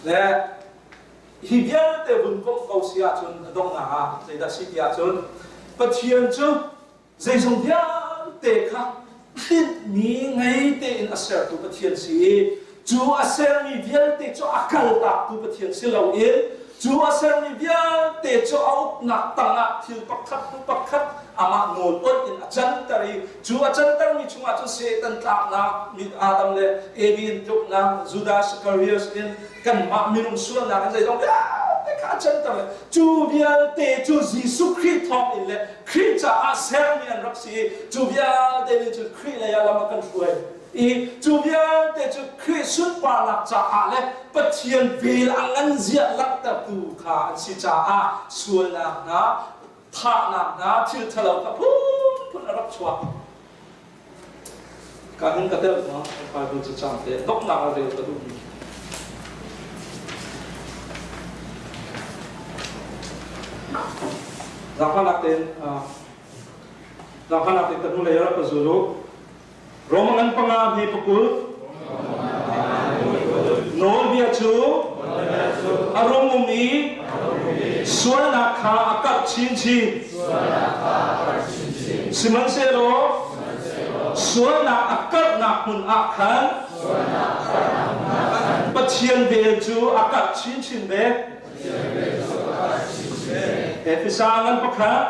le Hi vialte vun komh ko si ahcun a donghnak ah zeidah si ti ahcun Pathian cu zeizong vialte kha tinhmi ngei tein a sertu Pathian si i cu a sermi vialte cu a kaltaktu Pathian si loin cu a sermi vialte cu a uknak tangah thil pakhat hnu pakhat amah nawl awnh in a canter i cu a cantermi chungah cun Satan tlaknak Adam le Evi in tluknak Judas Iscariot in kanmah minung sualnak in zeizong vialte kha a canter le cu vialte cu Jesuh Khrih thawng in le Khrih caah sermi an rak si i cu vialte nih cun Khrih lei ah lam a kan hruai i cu vialte cu Khrih sunparnak caah le Pathian vel a ngan zia langhtertu kha an si caah sualnak hna thahnak hna thil ṭhalo kha phunphun a rak chuak Ka hung ka telh ma Bible cu cang te donghnak ah rel ka duhmi. Zaangfahnak tein zaangfahnak tein ka hnulei rak ka zul u. Roma ngan panga hme pakul nawlbia cu a rungum i sualnak kha a karh chinchin. Sihmanhsehlaw sualnak a karhnak hmun ah khan Pathian vel cu a karh chinchin ve. Efesa ngan pakhat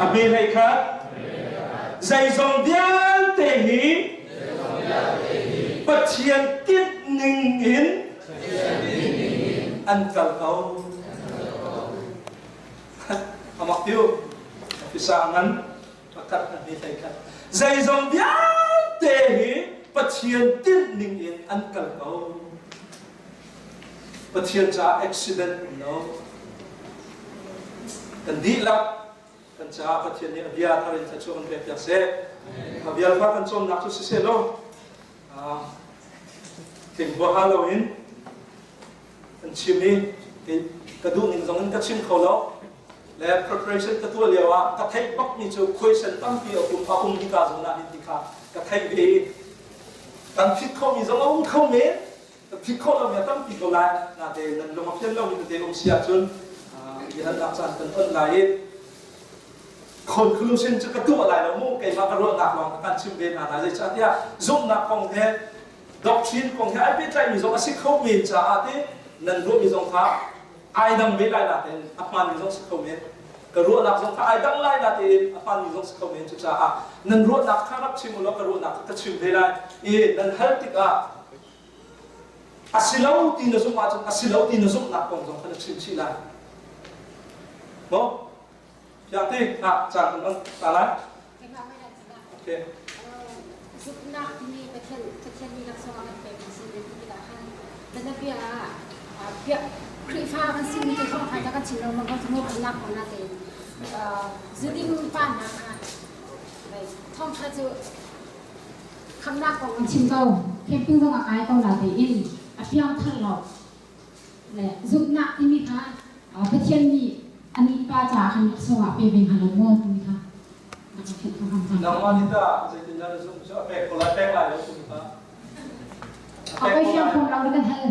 a hme hlei khat zeizong vialte hi Pathian tinh ning in an kal ko. Amak tiu Efesa ngan pakhat a hme hlei khat zeizong vialte hi Pathian tinh ning in an kal ko. Pathian caah accident um lo. Kan dihlak. Kan caah Pathian nih a bia thar in thluachuah kan pek piak seh. A bia kha kan cawnnak cu siseh law tling huaha loin kan chim i ka duh ning zong in ka chim kho lo le preparation ka tuah lio ah ka theih bak mi cu question tampi a um a um hika zawn ah hin ti kha ka theih ve i kan phit khomi zong a um kho men ka phit khawh lomi a tampi ko lai natein nan lung a fian lomi tete um si ahcun biahalnak caan kan on lai i conclusion cu ka tuah lai lo mu keimah ka ruahnak lawng ka kan chim ve hna lai zeicahtiah zumhnak kong he doctrine kong he ai pehtlaihmi zong a si kho men caah ti nan ruahmi zong kha ai dang ve lai natein a hmaanmi zong si kho men ka ruahnak zong kha ai dang lai natein a hmaanmi zong si kho men cucaah nan ruahnak kha rak chim u law ka ruahnak kha ka chim ve lai i nan hal tikah a si lo ti na zumh ahcun a si lo ti na zumhnak kong zong kha na chim chih lai maw Fiang ti ah caan kan on ta lai. Okay. Zumhnak timi Pathian Pathian nih laksawng a kan pek si ti tikah khan bianabia ah Khrihfa kan simi cu thawngtha ta kan chim lo mang ko kan lak ko na tein zuding pa hna kha thawngtha cu khamnak kong an chim ko camping zong a kai ko na tein a fiang thar lo Le zumhnak timi kha Pathian nih a nih pa caah khan laksawng ah pe ve hnga lo maw timi kha na ka theih kho hnga. Nangmah nih tah zeitindah na zumh cu a pek ko lai pek lai lo timi kha. A pei fiang phung lo kan hal.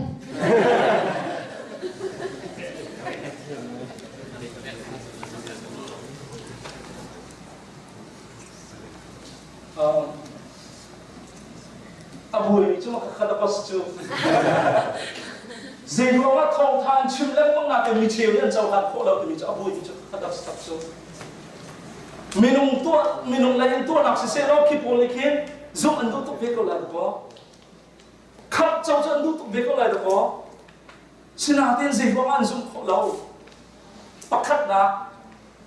A buaimi cu kha na boss cu zei ruangah thawngtha an chim lengmang nakin mi cheu nih an cohlan khawh lo timi cu a buaimi cu kha tak tak cu minung tuah minung lei in tuahnak siseh law khi pawl nih khin zumh an duh tuk ve ko lai dakaw khamh co cu an duh tuk ve ko lai dakaw sinain zei ruangah an zumh khawh lo pakhatnak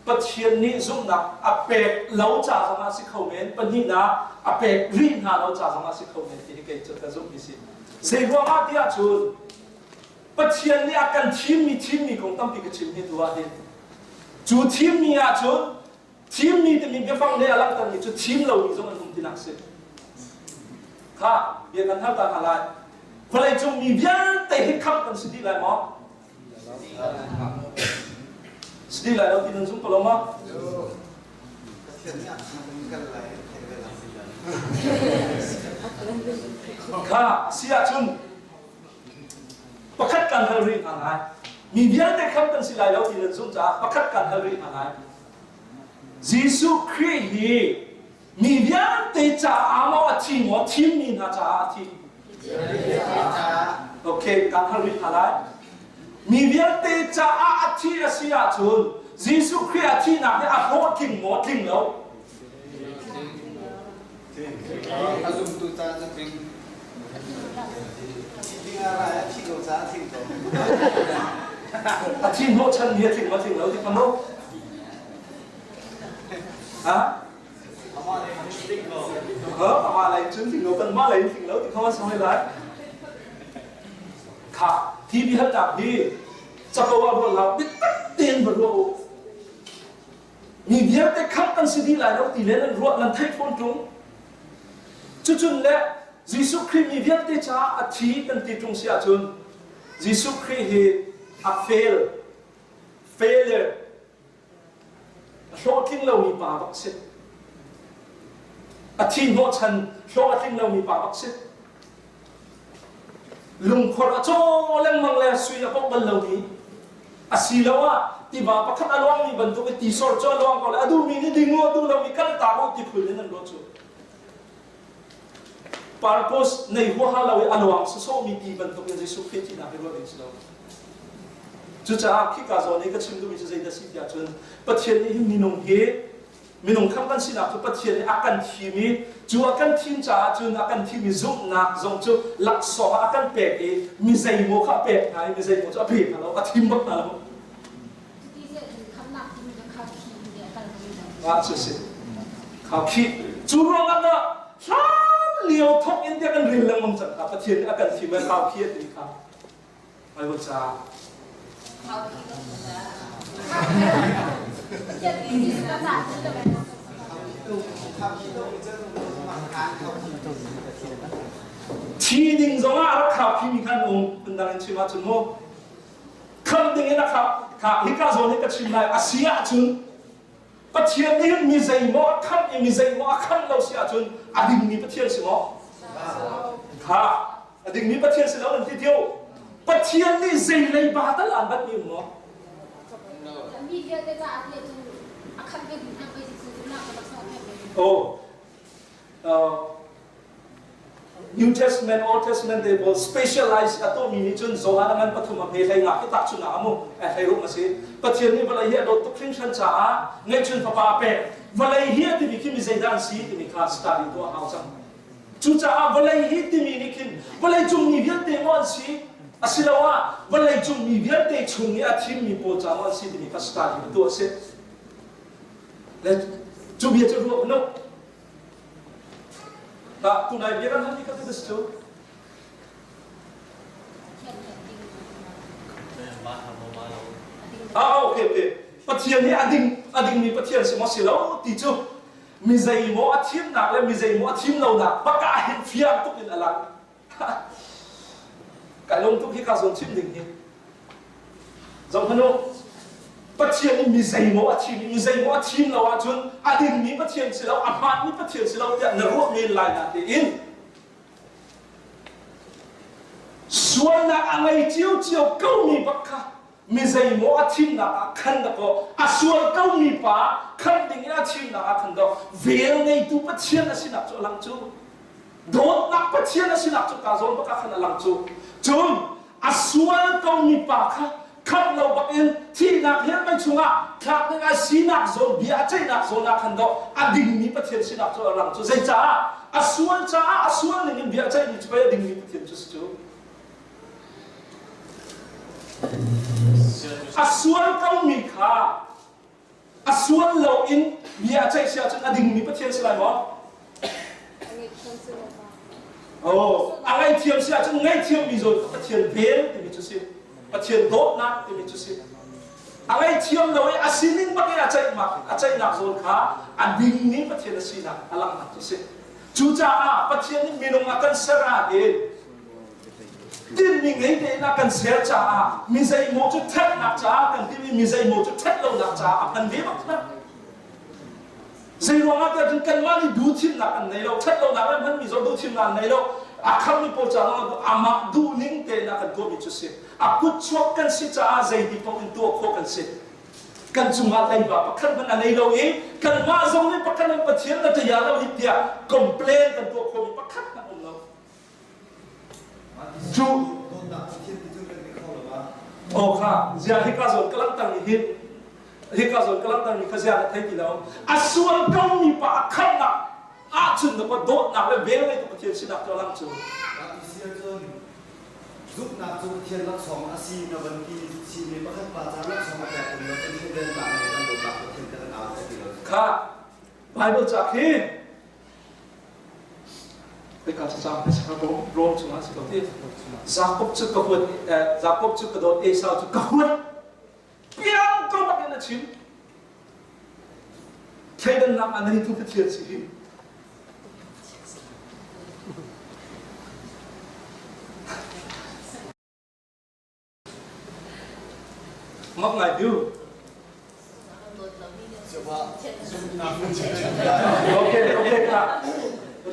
Pathian nih zumhnak a pek lo ca zongah si kho men, pahnihnak a pek rih hna lo ca zongah si kho men ti hi kei cu ka zumh mi si. Zei ruangah tiah cun Pathian nih a kan thimmi thimmi kong tampi ka chim hi tu ah hin cu thimmi ah cun thimmi timi biafang nih a langhtermi cu thim lomi zong an um tinak si. Kha bia kan hal ta hna lai. Vawleicung mi vialte hi khamh kan si dih lai maw? Sidi lai lo ti nan zum ko lo ma? Kha si ahcun pakhat kan hal rih hna lai. Mi vialte kham kan si lai lo ti nan zum caah pakhat kan hal rih hna lai. Jesuh Khrih hi Mi vialte caah maw a thi maw thimmi hna caah a thi? Okay, kan hal rih hna lai. Mi vialte caah a thi a si ahcun Jesuh Khrih a thihnak hi a hlawhtling maw tling lo? A zumtu caah cu tling. Thi a rai a thi ko caah a tling ko. A thi hnawhchan mi a tling maw tling lo ti kha mu? Ha? Amah lei cun tling lo kanmah lei in tling lo ti kha soi lai. Kha thi bi halnak hi cako ah ruah la biatak tein va ruah u. Mi vialte khamh kan si dih lai lo ti le nan ruah nan theih fawn ṭung. Cucun le Jesuh Khrih mi vialte caah a thi kan ti ṭung si ahcun Jesuh Khrih hi a fail failure A hlawhtling lomi pa bak si. A thi hnawhchan hlawh a tling lomi pa bak si. Lungkhor a caw lengmang le sui a pok bal lomi asiloah tiva pakhat a luangmi bantuk i tisor cu a luang ko le a duhmi nih ding u a duh lomi kal ta u ti phul in an ruah cu. Purpose nei huaha lo i a luang sawsawhmi ti bantuk in Jesuh Khrih thihnak hi ruah ding si lo. Cucaah khika zawn i ka chim duhmi cu zeidah si tiah cun Pathian nih hin minung hi minung khamh kan sinak cu Pathian nih a kan thim i cu a kan thim caah cun a kan thim i zumhnak zong cu laksawng ah a kan pek i mi zeimaw kha a pek hna i mi zeimaw cu a pe hna lo a thim bak hna lo. Ah, si si. Khaukhih. Cu ruangah dah hlan lio thawk in tiah kan rel lengmang cang kha Pathian nih a kan thim i khaukhih a ti kha. Bible ca. Thi ding zongah a rak khaukhimi kha an um. Phundang in chim ahcun mu khamh ding in a khap kha hika zawn hi ka chim lai a si ahcun Pathian nih mi zeimaw a khamh i mi zeimaw a khamh lo si ahcun a dingmi Pathian si maw? Kha a dingmi Pathian si lo nan ti tiu. Pathian nih zei leiba tal aan bat mi um maw? Mi vialte caah ti ahcun a khamh ve hna pei zumhnak ka laksawng pek ve. Oh. New Testament, Old Testament te pawl specialize a tuahmi nih cun Johan a ngan pathum a hme hlei nga khi tahchunhnak a mu a hlei rum a si. Pathian nih vawlei hi a dawt tuk hringhran caah ngeihchun fapa a pek. Vawlei hi a timi khi mi zeidah an si timi kha study tuah a hau cang. Cucaah vawlei hi timi nih khin vawlei cung mi vialte maw an si asiloah vawlei cung mi vialte chung i a thimmi pawl ca maw an si timi kha study tuah a si. Le cu bia cu ruah hnu Tah tunai bia kan hal ka ti cu. Ah okay okay. Pathian hi a ding a dingmi Pathian si maw si lo ti cu mi zei maw a thimnak le mi zei maw a thim lonak bak ah hin fiang tuk in a lang. Kai lawm tuk hi ka zawn chim ding hi. Zohhmanh u, Pathian nih mi zeimaw a thim i mi zeimaw a thim lo ahcun a dingmi Pathian si lo, a hmaanmi Pathian si lo tiah na ruah men lai na tiin sualnak a ngei ciocio komi bak kha mi zeimaw a thimnak ah khan dakaw a sual komi pa khamh ding in a thimnak ah khan daw vel ngeitu Pathian a sinak cu a lang cu dawtnak Pathian a sinak cu ka zawn bak ah khan a lang cu cun a sual komi pa kha khamh lo bakin thihnak hell mei chungah thlak ding a sinak zawn bia a ceihnak zawn ah khan dawh a dingmi Pathian sinak cu a lang cu zeicaah a sual caah a sual ning in bia a ceihmi cu pei a dingmi Pathian cu si cu a sual komi kha a sual lo in bia a ceih si ahcun a dingmi Pathian si lai maw? Oh, a ngaihthiam si ahcun ngaihthiammi zawn kha Pathian vel timi cu si. Pathian dawtnak timi cu si. A ngaihthiam lo i a sining bak in a ceihmak a ceihnak zawn kha a dingmi Pathian a sinak a langhnak cu si. Cucaah Pathian nih minung a kan ser ahhin tinhmi ngei tein a kan ser caah mi zeimaw cu ṭhatnak caah kan timi mi zeimaw cu ṭhat lonak caah a hman ve bak hna. Zei ruangah tiah cun kanmah nih duhthimnak an nei lo, ṭhat lonak le hmanmi zong duhthimnak an nei lo. A khammi pawl caah amah duhning tein a kan tuahmi cu si. A kutchuak kan si caah zeiti paoh in tuah khawh kan si. Kan cungah leiba pakhat hmanh a nei lo i kanmah zong nih pakhat hmanh Pathian na ṭaya lo hi tiah complain kan tuah khawhmi pakhat hmanh um lo. Cu Aw kha zia hika zawn ka langhter mi hi hika zawn ka langhter mi kha zia na thei ti lo a sual ko mi pa a khamnak ahcun na pa dawtnak le vel ngeitu Pathian sinak cu a lang cu Zumhnak cu Pathian laksawng a si na van ti simi pakhat pa ca laksawng a pek tung lo Pathian velnak le kan dawtnak Pathian kan au kho ti lo. Kha Bible ca khi Hika cacang hmasa Rom chungah si ko ti. Jakob cu ka huat Jakob cu ka dawt Esau cu ka huat. Piang ko bak in a chim. Thleidannak a neitu Pathian si hi. Mak ngai piu. Okay, okay ka.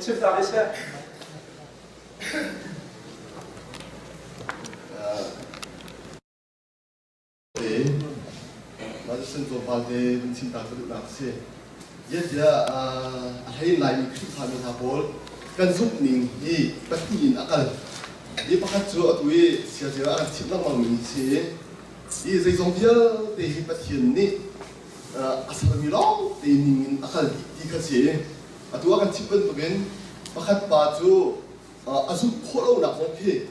Chim ta ve seh. Mah cu tlawmpal te vun chim ta ka duhnak a si. Zeitiah a hlei Laimi Khrihfa mi hna pawl kan zumh ning hi pahnih in a kal. Hi pakhat cu atu i siazia a kan chimh lengmang mi si i hi zeizong vialte hi Pathian nih a sermi lawngte ning in a kal dih ti kha si. Atu a kan chimh bantukin pakhat pa cu a zumh khawh lonak zong khi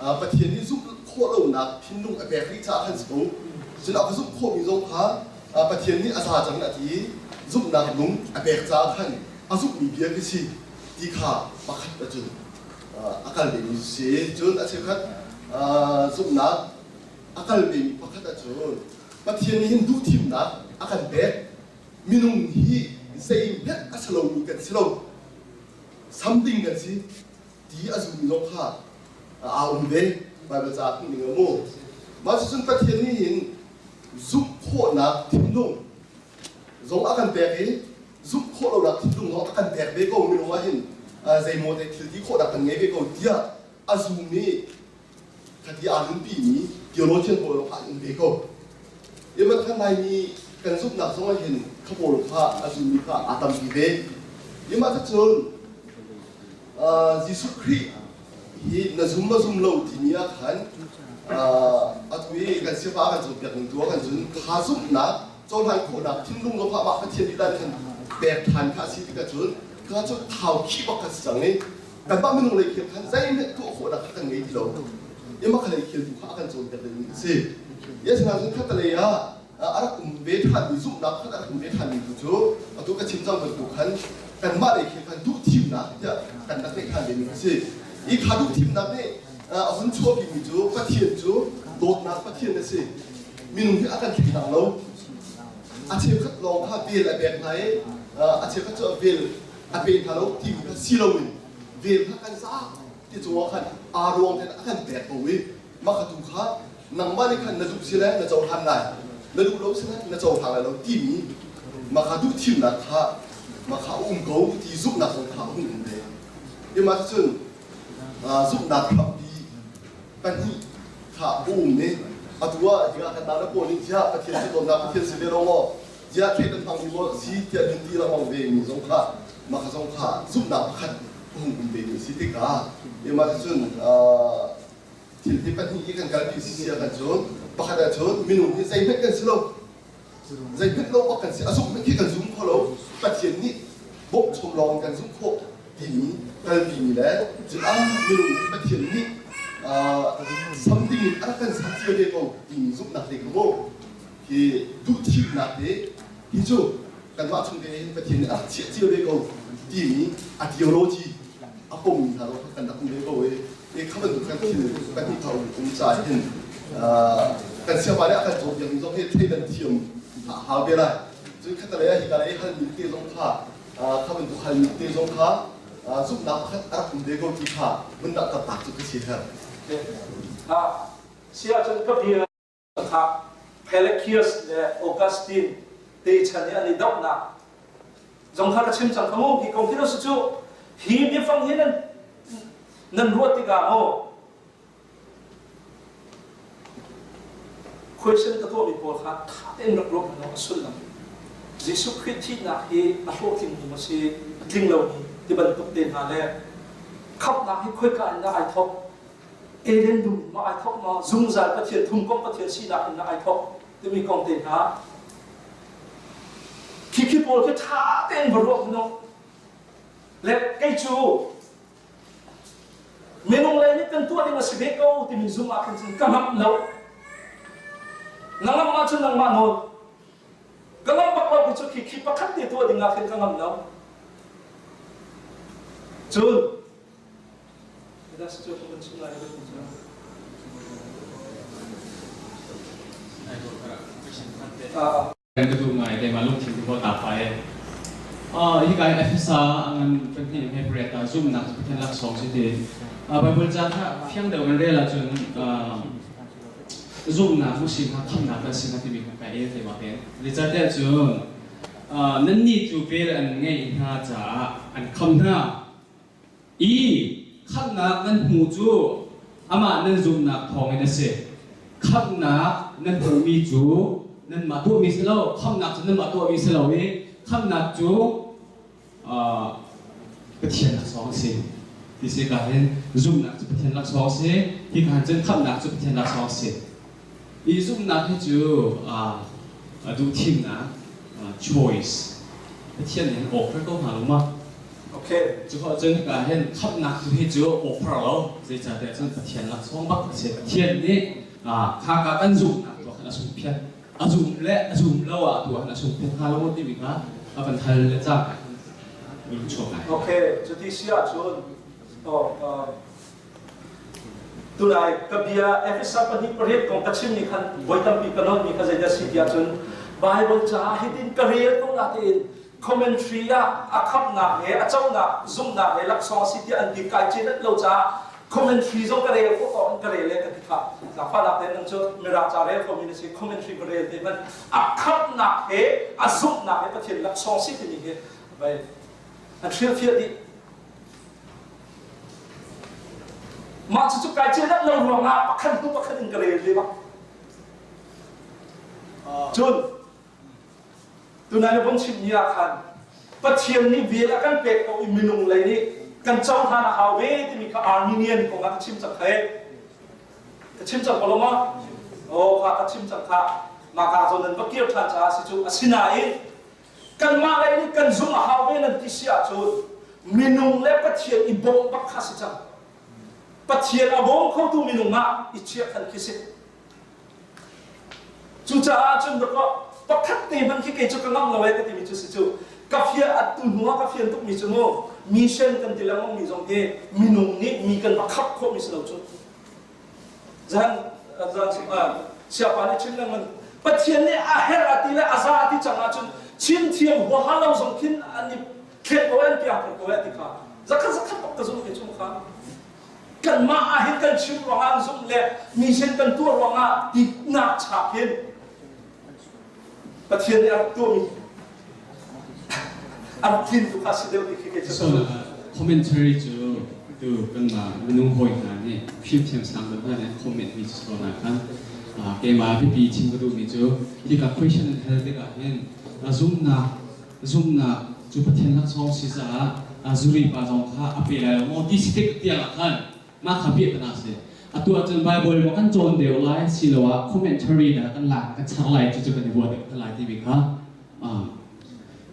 Pathian nih zumh khawh lonak thinlung a pek rih caah khan si ko. Cun a va zumh khawhmi zong kha Pathian nih a za cang a ti i zumhnak lung a pek caah khan a zumhmi bia khi si ti kha pakhat ahcun a kal vemi si. Cun a cheukhat zumhnak a kal vemi pakhat ahcun. Pathian nih hin duhthimnak a kan pek. Minung hi zeihmanh a si lomi kan si lo. Something kan si ti a zummi zong kha aa um ve. Baibal ca hmuh ning a mu. Mah cucun Pathian nih hin zumh khawhnak thinlung zong a kan pek i zumh khawh lonak thinlung zong a kan pek ve ko minung ah hin zeimaw te thil ti khawhnak kan ngei ve ko tiah a zum i khati aa nunpimi theologian pawl kha an um ve ko. Imat khan Laimi kan zumhnak zong ah hin kha pawl kha a zummi kha aa tampi ve. Imah cun Jesuh Khrih hi na zum ma zum lo timi ah khan atu i kan siapa kan cawnpiak ning tu ah kan cun kha zumhnak cohlan khawhnak thinlung zong kha amah Pathian lila nih khan pek ṭhan kha a si tikah cun kha cu thau khih bak kha si cang i kanmah minung lei khel khan zeihmanh tuah khawhnak kha kan ngei ti lo ima kha lei khel tu kha a kan cawnpiak dingmi a si. Asinain cun khatalei ah a rak um ve ṭhanmi zumhnak khan a rak um ve ṭhanmi tu cu atu ka chim cang bantuk khan kanmah lei khel khan duhthimnak tiah kan rak ngeih ṭhan vemi a si. Hi kha duhthimnak nih a hun chuahpimi cu Pathian cu dawtnak Pathian a si. Minung hi a kan thleidang lo. A cheukhat lawng kha vel a pek hna i a cheukhat cu a vel a pe hna lo timi kha si loin vel kha kan za ti cungah khan aa ruang tein a kan pek ko i mah kha tu kha nangmah nih khan na duh si le na cohlan lai na duh lo si le na cohlang lai lo timi mah kha duh thimnak kha mah kha a um ko ti zumhnak zong kha a hung um ve. Imah cun zumhnak hrampi pahnih kha a um i atu ah hika kan nau le pawl nih ziah Pathian si dawtnak Pathian si ve lo maw ziah thei kan hmang mi maw si tiah nun ti lengmang ve mi zong kha mah kha zong kha zumhnak pakhat a hung um ve mi si tikah imah cun thil hi pahnih i kan kalpi si si ah kan cun pakhat ah cun minung hi zeihmanh kan si lo zeihmanh lo bak kan si a zumh khi kan zum kho lo Pathian nih bawmh chom lawng kan zumh khawh timi kalpi mi le cun ah minung hi Pathian nih something in a rak kan ser cio ve ko timi zumhnak te kha mu hi duhthimnak te hi cu kanmah chung te hin Pathian nih a rak chiah cio ve ko timi a theology a pommi hna zong kan rak um ve ko i i kha bantuk kan thil pahnih kha um ca hin kan siapa nih a kan cawnpiak mi zong hi thleidan thiam a hau ve lai cun khatalei ah hika lei halmi te zong kha kha bantuk halmi te zong kha zumhnak pakhat a rak um ve ko ti kha vun dah taktak cu ka si her. Si ahcun ka bia kha Pelagius le Augustine te chan i an i dohnak zong kha ka chim cang kha mu hi kong hi cu hi biafang hi nan nan ruah tikah maw question ka tuahmi pawl kha ṭha tein rak ruah hmanh a sullam Jesuh Khrih thihnak hi a hlawhtling mi maw si a tling lomi ti bantuk te hna le khamhnak hi khoika in dah ai thawk Eden dum in maw ai thawk maw zungzal Pathian thumkomh Pathian sinak in dah ai thawk timi kong te hna khi pawl khi ṭha tein va ruah hmanh le kei cu minung lei nih kan tuah ding a si ve ko timi zum ah khin cun ka ngamh lo na ngamh ahcun nangmah nawl ka ngamh bak lo cu khi khi pakhat te tuah ding ah khin ka ngamh lo cun Kan ka duh ngai keimah lungthin ti ta pa e. Hi kai Efesa ngan pahnih he pariat ah zumhnak cu Pathian laksawng si ti. Bible ca kha fiang deuh in rel ahcun zumhnak mu si kha khamhnak kan si kha timi kha kai el te ma te. Zeicahtiah cun nannih cu vel an ngeih hna caah an kham hna. I khamhnak nan hmuh cu amah nan zumhnak thawngin a si. Khamhnak nan hmuhmi cu nanmah tuahmi si lo, khamhnak cu nanmah tuahmi si lo i khamhnak cu Pathian laksawng a si. Ti si ka hin zumhnak cu Pathian laksawng a si, hi ka hin cun khamhnak cu Pathian laksawng a si. I zumhnak hi cu duhthimnak choice Pathian nih an offer ko hna lo ma? Okay. Cu cun hika hin khamhnak tu hi cu offer lo zeicahtiah cun Pathian laksawng bak a si. Pathian nih kha ka kan zumhnak tuah khan a sungphiat. A zum le a zum lo ah tuah khan a sungphiat hnga lo timi kha a van hal le cang lung chuak ngai. Okay, cuti si ahcun oh, uh, Tunai ka bia Efesa 2:8 kong ka chimmi khan voi tampi ka nolmi kha zeidah si tiah cun Bible caah hitin ka rel ko na tein commentary ah a khamnak he a conak zumhnak he laksawng a si tiah an ti kai cin lo caah commentary zong ka rel khawh ko ka rel le ka ti kha zaangfahnak tein nang cu mirang ca rel khomi na si commentary ka rel te hmanh a khamnak he a zumhnak he Pathian laksawng si timi hi vai an hrilhfiah dih Mah cucu kai cedat lo ruangah pakhat hnu pakhat in ka rel ve bak. Cun tunai na vun chimmi ah khan Pathian nih vel a kan pek ko i minung lei nih kan cohlan a hau ve timi kha Armenian kong ah ka chim cang kha Ka chim cang ko lo maw? Oh kha ka chim cang kha. Mah ka zawn nan va kir ṭhan caah si cu asinain Kanmah lei nih kan zumh a hau ve nan ti si ahcun minung le Pathian i bawmh bak kha si cang. Pathian a bawm khotu minung ah i chiah khan khi si. Cucaah cun dakaw pakhat te hmanh khi kei cu ka ngamh lo e ka timi cu si cu ka fia at tu hnu ah ka fian tukmi cu mu mission kan ti lengmang mi zong hi minung nih mi kan va khap khawhmi si lo cu. Zan zan siapa nih chim lengmang Pathian nih a herh a ti le a za a ti cang ahcun chim thiam huaha lo zong khin an i thlen ko an piang ko ti kha zakhat zakhat bak ka zum ke chung kha kanmah ah hin kan chim ruangah an zumh le mi sin kan tuah ruangah tiknak chak hin Pathian nih a rak tuahmi a rak tlin tu kha si deuh ti khi kei So commentary cu tu kanmah minung hawi hna nih fimthiam sang deuh hna nih an comment mi cu na khan keimah biapi chim ka duhmi cu hika question an hal tikah hin zumnak zumnak cu Pathian laksawng si caah zuri pa zong kha a pe lai lo maw ti si tik tiang ah khan Mah kha piahtana a si. Atu ahcun Baibal maw kan cawn deuh lai asiloah commentary dah kan lak kan char lai cucu kan i ruah deuh hna lai timi kha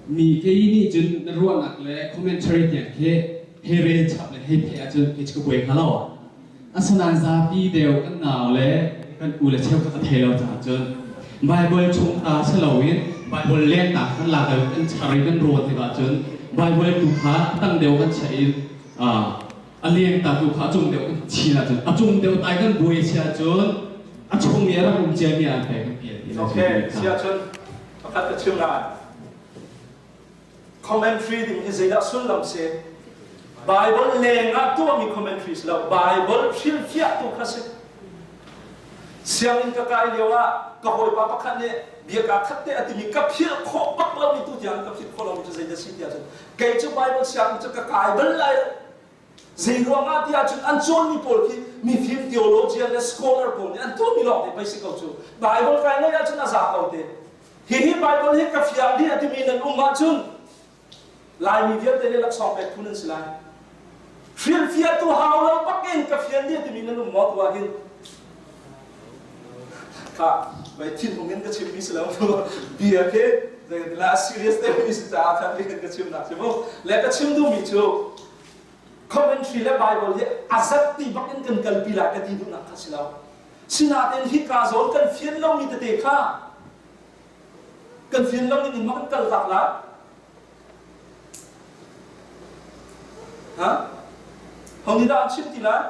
mi kei nih cun na ruahnak le commentary tiang khi hei rel chap le hei theih ahcun kei cu ka buai hnga lo. Asinain zapi deuh kan nau le kan u le cheukhat a thei lo caah cun Baibal chung ta si loin Baibal lengnak kan lak i kan char i kan ruah tikah cun Baibal tu kha tang deuh kan chiah i a leng ta tu kha a cung deuh kan chin ahcun a cung deuh tai kan buai si ahcun a chung i a rak um ciami ah pek kan pial ti Okay, si ahcun pakhat ka chim lai. Commentary ding hi zeidah sullam si? Bible leng ah tuahmi commentary si lo, Bible hrilhfiah tu kha si. Sianginn ka kai lio ah ka hawipa pakhat nih bia kaa khat te a timi ka philh khawh bak lomi tu tiang ka philh khawh lomi cu zeidah si tiah cun kei cu Bible sianginn cu ka kai bal lai lo. Zei ruangah tiah cun an cawnmi pawl khi mifim theologian le scholar pawl nih an tuahmi lawng te pei si ko cu. Bible kai ngei ahcun a za ko te. Hihi Bible hi ka fiang dih a timi nan um ahcun Laimi vialte nih laksawng pek phun an si lai. Hrilhfiahtu hau lo bak in ka fian dih a timi nan um maw tu ah hin? Kha mei thinhung in ka chimmi si lo bia khi la serious deuhmi si caah khan ka chimnak si mu. Le ka chim duhmi cu commentary le Bible hi a zat ti bak in kan kalpi lai ka ti duhnak kha si lo. Sinain hika zawn kan fian lomi tete kha kan fian lo ning in ma kan kal tak lai. Ha? Ho nih dah an chim ti lai?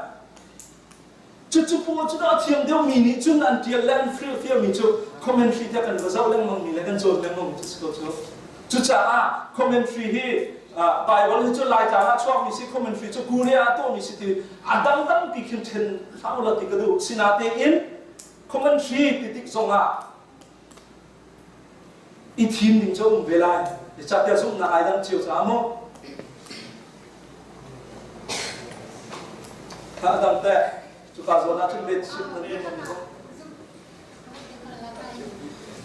Cucu pawl cu dah a thiam deuhmi nih cun an ṭial le an hrilhfiahmi cu commentary te kan va zoh lengmangmi le kan cawn lengmangmi cu si ko cu. Cucaah commentary hi Bible hi cu Laitlang ah chuakmi si commentary cu Korea ah tuahmi si ti a dangdang pi khin ṭhen hlah ulaw ti ka duh. Sinatein commentary ti tik zongah i thim ding cu a um ve lai. Zeicahtiah zumhnak ai dang cio caah mu. Kha a dang teh. Cuka zawn ah cun bet chim nan duh mam ko.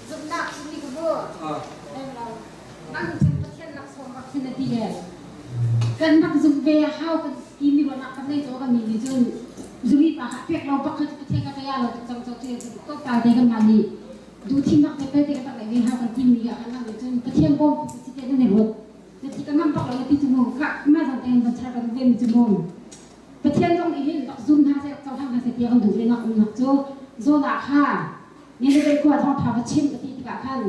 Zumhnak chimmi ka bu. Nang cun Pathian laksawng rak sin a ti le kan rak zumh ve a hau kan timi ruahnak kan nei caw kan mi nih cun zumi pa kha pek lo pakhat Pathian ka kaya lo cang cang cu ko pa te kan mah nih duhthimnak te pe te ka tak le ve hau kan timi ah kan nih cun Pathian bawm si te nan i ruat na ti ka ngam bak lo na ti cu mu kha ma zong te van char kan ve mi cu mu Pathian zong nih hin rak zum hna seh rak cohlang hna seh ti kan duh ve nak umnak cu zawn ah kha Nineveh khua thawngṭha va chim a ti tikah khan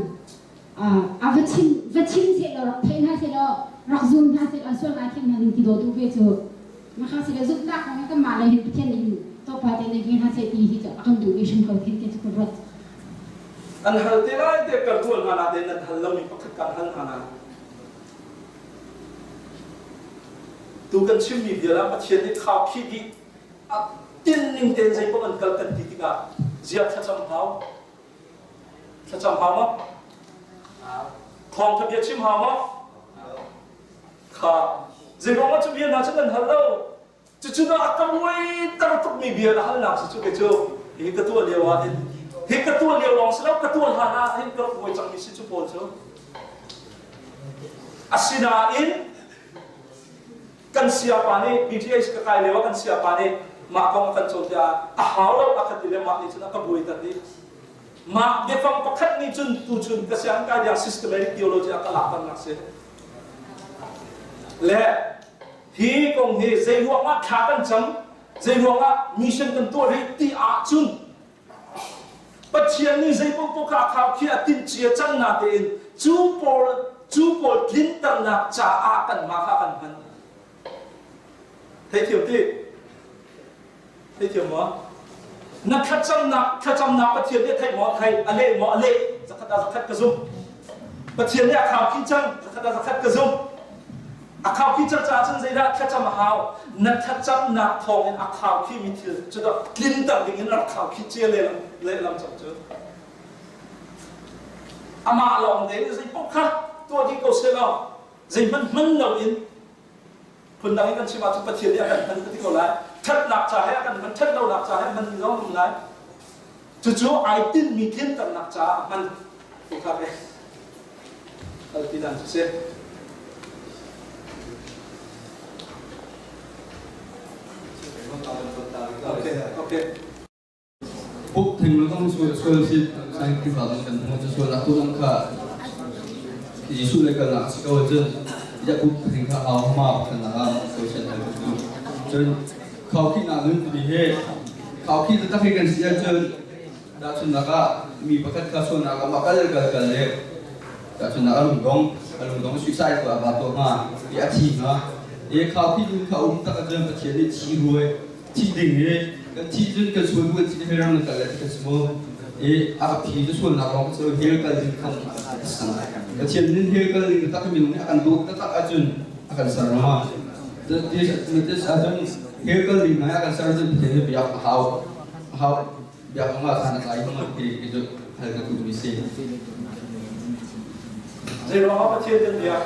a va chim va chim seh law rak thei hna seh law rak zum hna seh law sual ngai thiam hna ning ti daw duh ve cu makha si le zumhnak kong hi kanmah lei hin Pathian nih hin. Tlawmpal te nei ve hna seh ti hi cu a kan duhmi hrim ko hi ti cu ka ruat. An hal te lai te kan rual hna nain nan hal lomi pakhat kan hal hna na. Tu kan chimmi vial ah Pathian nih khau khi dih a tin ning tein zei paoh an kal kan ti tikah ziah thlacam hau thlacam hau maw thawngtha bia chim hau maw kha zei ruangah cu bia hna cu nan hal lo Cucu na a ka muaiter tukmi bia na halnak si cu kei cu hi ka tuah lio ah hin hi ka tuah lio lawng si lo ka tuah hlan ah hin ka rak buai cangmi si cu pawl cu asinain kan siapa nih BTH ka kai lio ah kan siapa nih mah kong a kan cawn tiah a hau lo a ka ti le mah nih cun a ka buaiter dih mah biafang pakhat nih cun tuchun ka siang kai tiang systematic theology a ka lakternak si le Hi kong hi zei ruangah thla kan cam, zei ruangah mission kan tuah rih ti ahcun Pathian nih zei paohpaoh kha a khau khi a tinh cia cang na tein cu pawl cu pawl tlinternak caah kanmah kha kan hman. Theithiam ti? Theithiam maw? Na thlacamnak thlacamnak Pathian nih a theih maw? Thei, a leh maw? A leh. Zakhat ah zakhat ka zumh. Pathian nih a khaukhih cang. Zakhat ah zakhat ka zumh. A khaukhih cang caah cun zeidah thlacam a hau? Na thlacamnak thawngin a khaukhihmi thil cu dah tlinter ding in a rak khaukhih cia lehlam lehlam cang cu. Amah lawng tein zei paoh kha tuah dih ko seh law zeihmanh hman loin Phundang in kan chim ahcun Pathian nih a kan hman ka ti ko lai. Ṭhatnak ca he a kan hman, ṭhat lonak ca he hman mi zong um lai. Cucu ai tinhmi tlinternak caah a hman. Kha ke kal ti dan cu si. Okay, okay. Puk theng zong sual si sai Khrihfa zong kan hmu cu sual atu zong kha Jesuh le kalnak a si ko ahcun Jakub theng kha au ma kan ah social hal kan duh. Cun khaukhihnak nun timi hi khaukhih taktak hi kan si ahcun tahchunhnak ah mi pakhat kha sualnak ah mah kal kal kal le tahchunhnak a lungdong a lungdong suicide tuah va tuah hnga i a thi hnga i khaukhih nun kha um tak ahcun Pathian nih thi ruai Thih ding hi kan thih cun kan sual bu kan thih hell ram kan kal lai ti kan si mu. I a phi cu sualnak lawng cu hell kal ding khan a si. Pathian nih hell kal ding taktak hi minung nih a kan dawt taktak ahcun a kan ser ma. Tis ahcun hell kal ding hna a kan ser ahcun Pathian nih biak a hau. A hau biak a ngah san a tlai hmang ti ti cu hal ka duhmi si. Zei ruangah Pathian kan biak?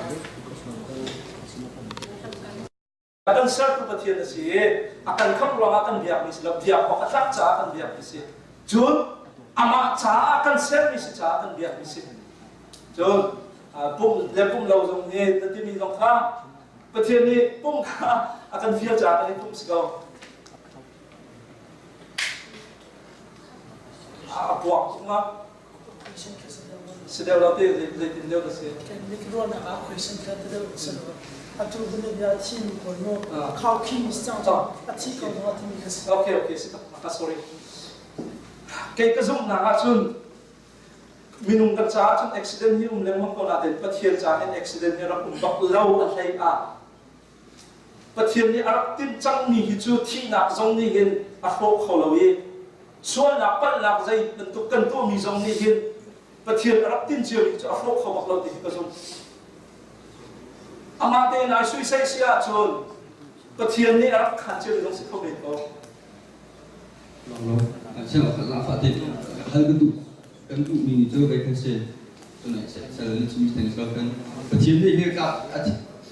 A kan sertu Pathian a si i a kan khamh ruangah kan biakmi si lo, biak awk a tlak caah kan biakmi si. Cun amah caah kan sermi si caah kan biakmi si. Cun pum le pum lo zong hi na timi zong kha Pathian nih pum kha a kan fial caah kan i pum si ko. A puak tuk ma? Si deuh lo ti zeitin deuh na si? Ruahnak ah question kha ti deuh si lo. Atu bia thi mi pawl mu khau khi mi cang a thi ko lo ti mi kha si. Okay okay si ka sorry. Kei ka zumhnak ahcun minung kan caah cun accident hi um lengmang ko nain Pathian caah hin accident hi rak um bak lo a hlei ah Pathian nih a rak timh cangmi hi cu thihnak zong nih hin a hrawh kho lo i sualnak palhnak zei bantuk kan tuahmi zong nih hin Pathian a rak timh ciami cu a hrawh kho bak lo ti hi ka zumh. Amah tein ai suisaih si ahcun Pathian nih a rak khan ciami zong si kho men ko. Hal kan duh kan duhmi nih cu kai kan si tunai sal nih chim theng so kan Pathian nih hil ka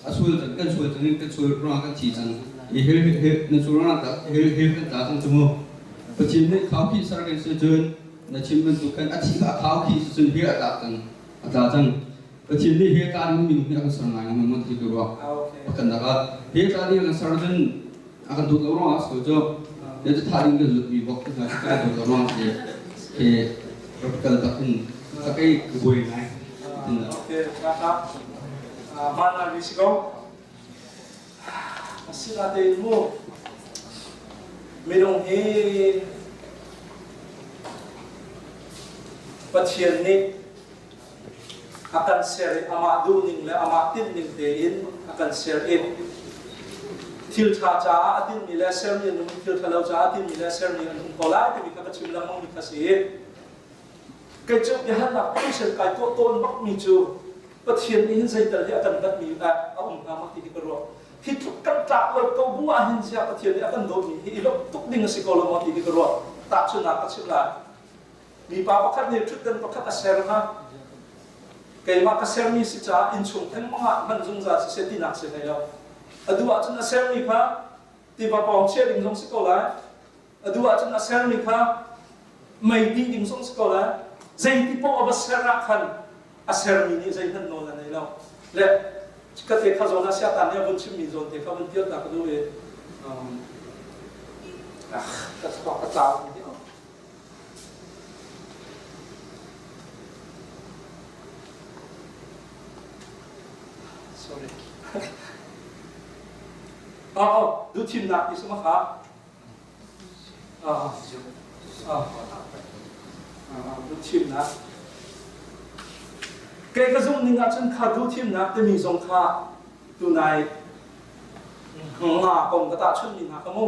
a sual cang kan sual cang kan sual ruang kan thi cang i hil hil na sual ruang ta hil hil kan ta cang cu Pathian nih khau khi sar kan si cun na chim bantuk khan a thi kha khau khi si cun hil a tlak cang a tla cang Pathian nih hil tla ding minung hi a kan ser ngai ngai mon ti ka ruah pakhat nak ah hil tla ding a kan ser cun a kan dawt lo ruangah a si ko cu na cu thah ding kan zut mi bok hna cu kan dawt lo ruang si he rak kal tak in ka kei ka buai ngai Okay, kaka mana ri si ko asinatein mu minung hi Pathian nih a kan ser i amah duhning le amah tinhning tein a kan ser i. Thil ṭha caah a tinhmi le sermi an um i thil ṭhalo caah a tinhmi le sermi an um ko lai timi kha ka chim lengmangmi kha si. Kei cu biahalnak question kai tuah tawn bakmi cu Pathian nih hin zeital hi a kan batmi a um hnga maw ti hi ka ruah. Hi tluk kan tlak lo ko bu ah hin ziah Pathian nih a kan dawtmi hi i lawmh tuk ding a si ko lo maw ti hi ka ruah. Tahchunhnak ka chimh lai. Mipa pakhat nih ṭhutdan pakhat a ser hnga. Keimah ka sermi si caah innchung thengmang ah hman zungzal siseh tinak si hlei lo. A duh ahcun a sermi kha tiva pawng chia ding zong si ko lai. A duh ahcun a sermi kha mei ti ding zong si ko lai. Zeiti paoh a va ser ah khan a sermi nih zeihmanh nawl a nei lo. Le ka te kha zawn ah siatan nih a vun chimmi zawn te kha vun tial ta ka duh i ka ka tlau. Sorry. Oh, duhthimnak ti suma kha. Ah, ah, duhthimnak. Kei ka zumh ning ahcun kha duhthimnak timi zong kha tunai nga kong ka tahchunhmi hna kha mu.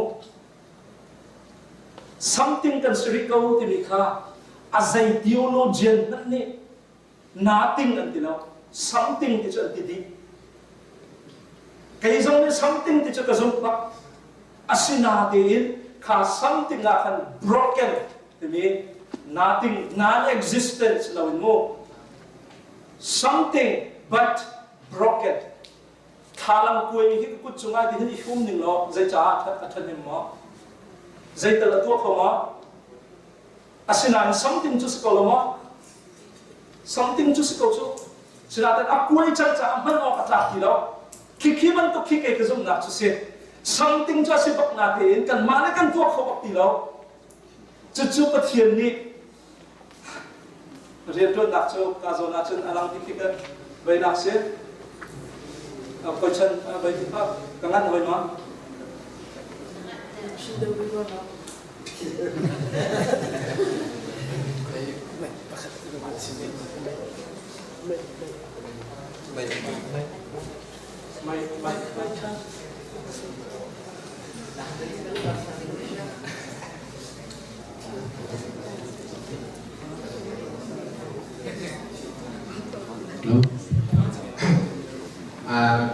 Something kan si rih ko timi kha a zei theologian hmanh nih nothing an ti lo. Something ti cu an ti dih. Kei zong nih something ti cu ka zumh bak. Asinatein kha something ah khan broken timi nothing non-existence lo in mu something but broken Thlalang kuaimi hi ka kut cungah ti hin i hum ning law zeicaah a ṭhahnem maw? Zeital a tuah kho maw? Asinain something cu si ko lo maw? Something cu si ko cu. Sinain a kuai cang caah hman awk a tlak ti lo. Khikhi bantuk khi kei ka zumhnak cu si. Something cu a si bak na tein kanmah le kan tuah kho bak ti lo. Cucu Pathian nih Rianṭuannak cu ka zawn ahcun a lang ti kan veinak si. Koi chan vei ti ka ka ngan hoi ma? Mai mai mai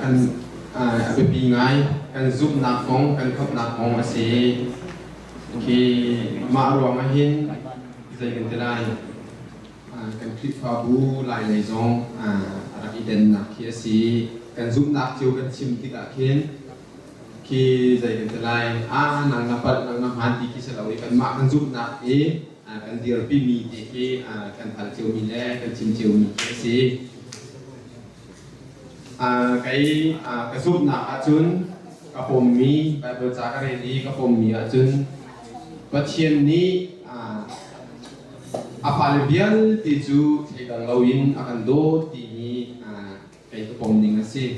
Kan a biapi ngai kan zumhnak kong kan khamhnak kong a si. Khi mah ruang ah hin zei kan ti lai kan Khrihfabu lai lei zong a rak i dennak khi a si. Kan zumhnak cio kan chim tikah khin khi zei kan ti lai ah nang na palh nang na hmaan ti khi si lo i kanmah kan zumhnak i kan dirpi mi te khi kan hal ciomi le kan chim ciomi khi a si. Kei ka zumhnak ahcun ka pommi Bible ca ka rel i ka pommi ahcun Pathian nih a fale vialte cu thleidang loin a kan dawt timi kei ka pom ning a si.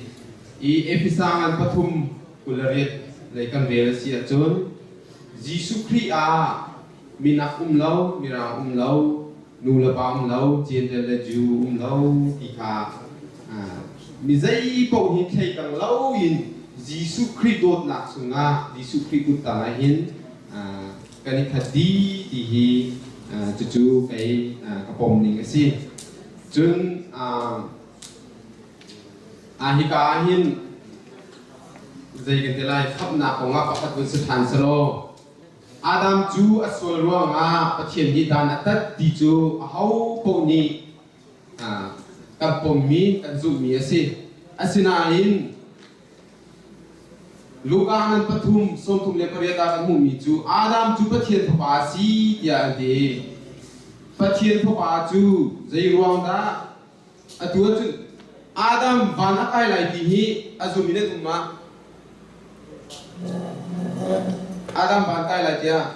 I Efesa ngan pathum 28 lei kan rel a si ahcun Jesuh Khrih ah minak um lo, mirang um lo, nu le pa um lo, Gentile le Jew um lo ti kha mi zei paoh hi thleidang lo in Jesuh Khrih dawtnak chungah Jesuh Khrih kut tangah hin kan i khat dih ti hi cucu kei ka pom ning a si. Cun hika ah hin zei kan ti lai khamhnak kongah pakhat vun si ṭhan selaw Adam cu a sual ruangah Pathian nih dan a tat ti cu aho paoh nih kan pommi kan zumhmi a si. Asinain Luka ngan pathum 38 ah kan hmuhmi cu Adam cu Pathian fapa a si tiah an ti. Pathian fapa cu zei ruang dah atu ahcun Adam van a kai lai ti hi a zum in an um ma? Adam van kai lai tiah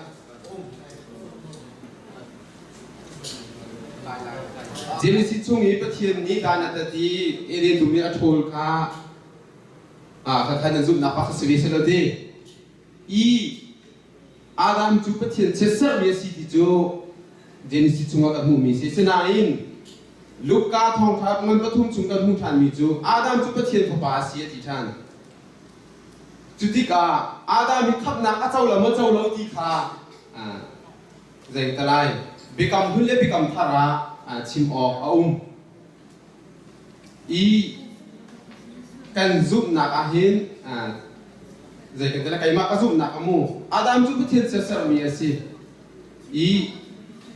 Genesis chung i Pathian nih dan a tat i Eden dum i a ṭhawl kha kha nan zumhnak pakhat si ve selaw ti i Adam cu Pathian chiatserhmi a si ti cu Genesis chungah kan hmuhmi si. Sinain Luka thawngṭha ngan pathum chung kan hmuh ṭhanmi cu Adam cu Pathian fapa a si a ti ṭhan. Cu tikah Adam hi khamhnak a co lo maw co lo ti kha zei ka lai biakam hlun le biakam thar ah chim awk a um. I kan zumhnak ah hin zei kan ti lai keimah ka zumhnak a mu Adam cu Pathian sersermi a si i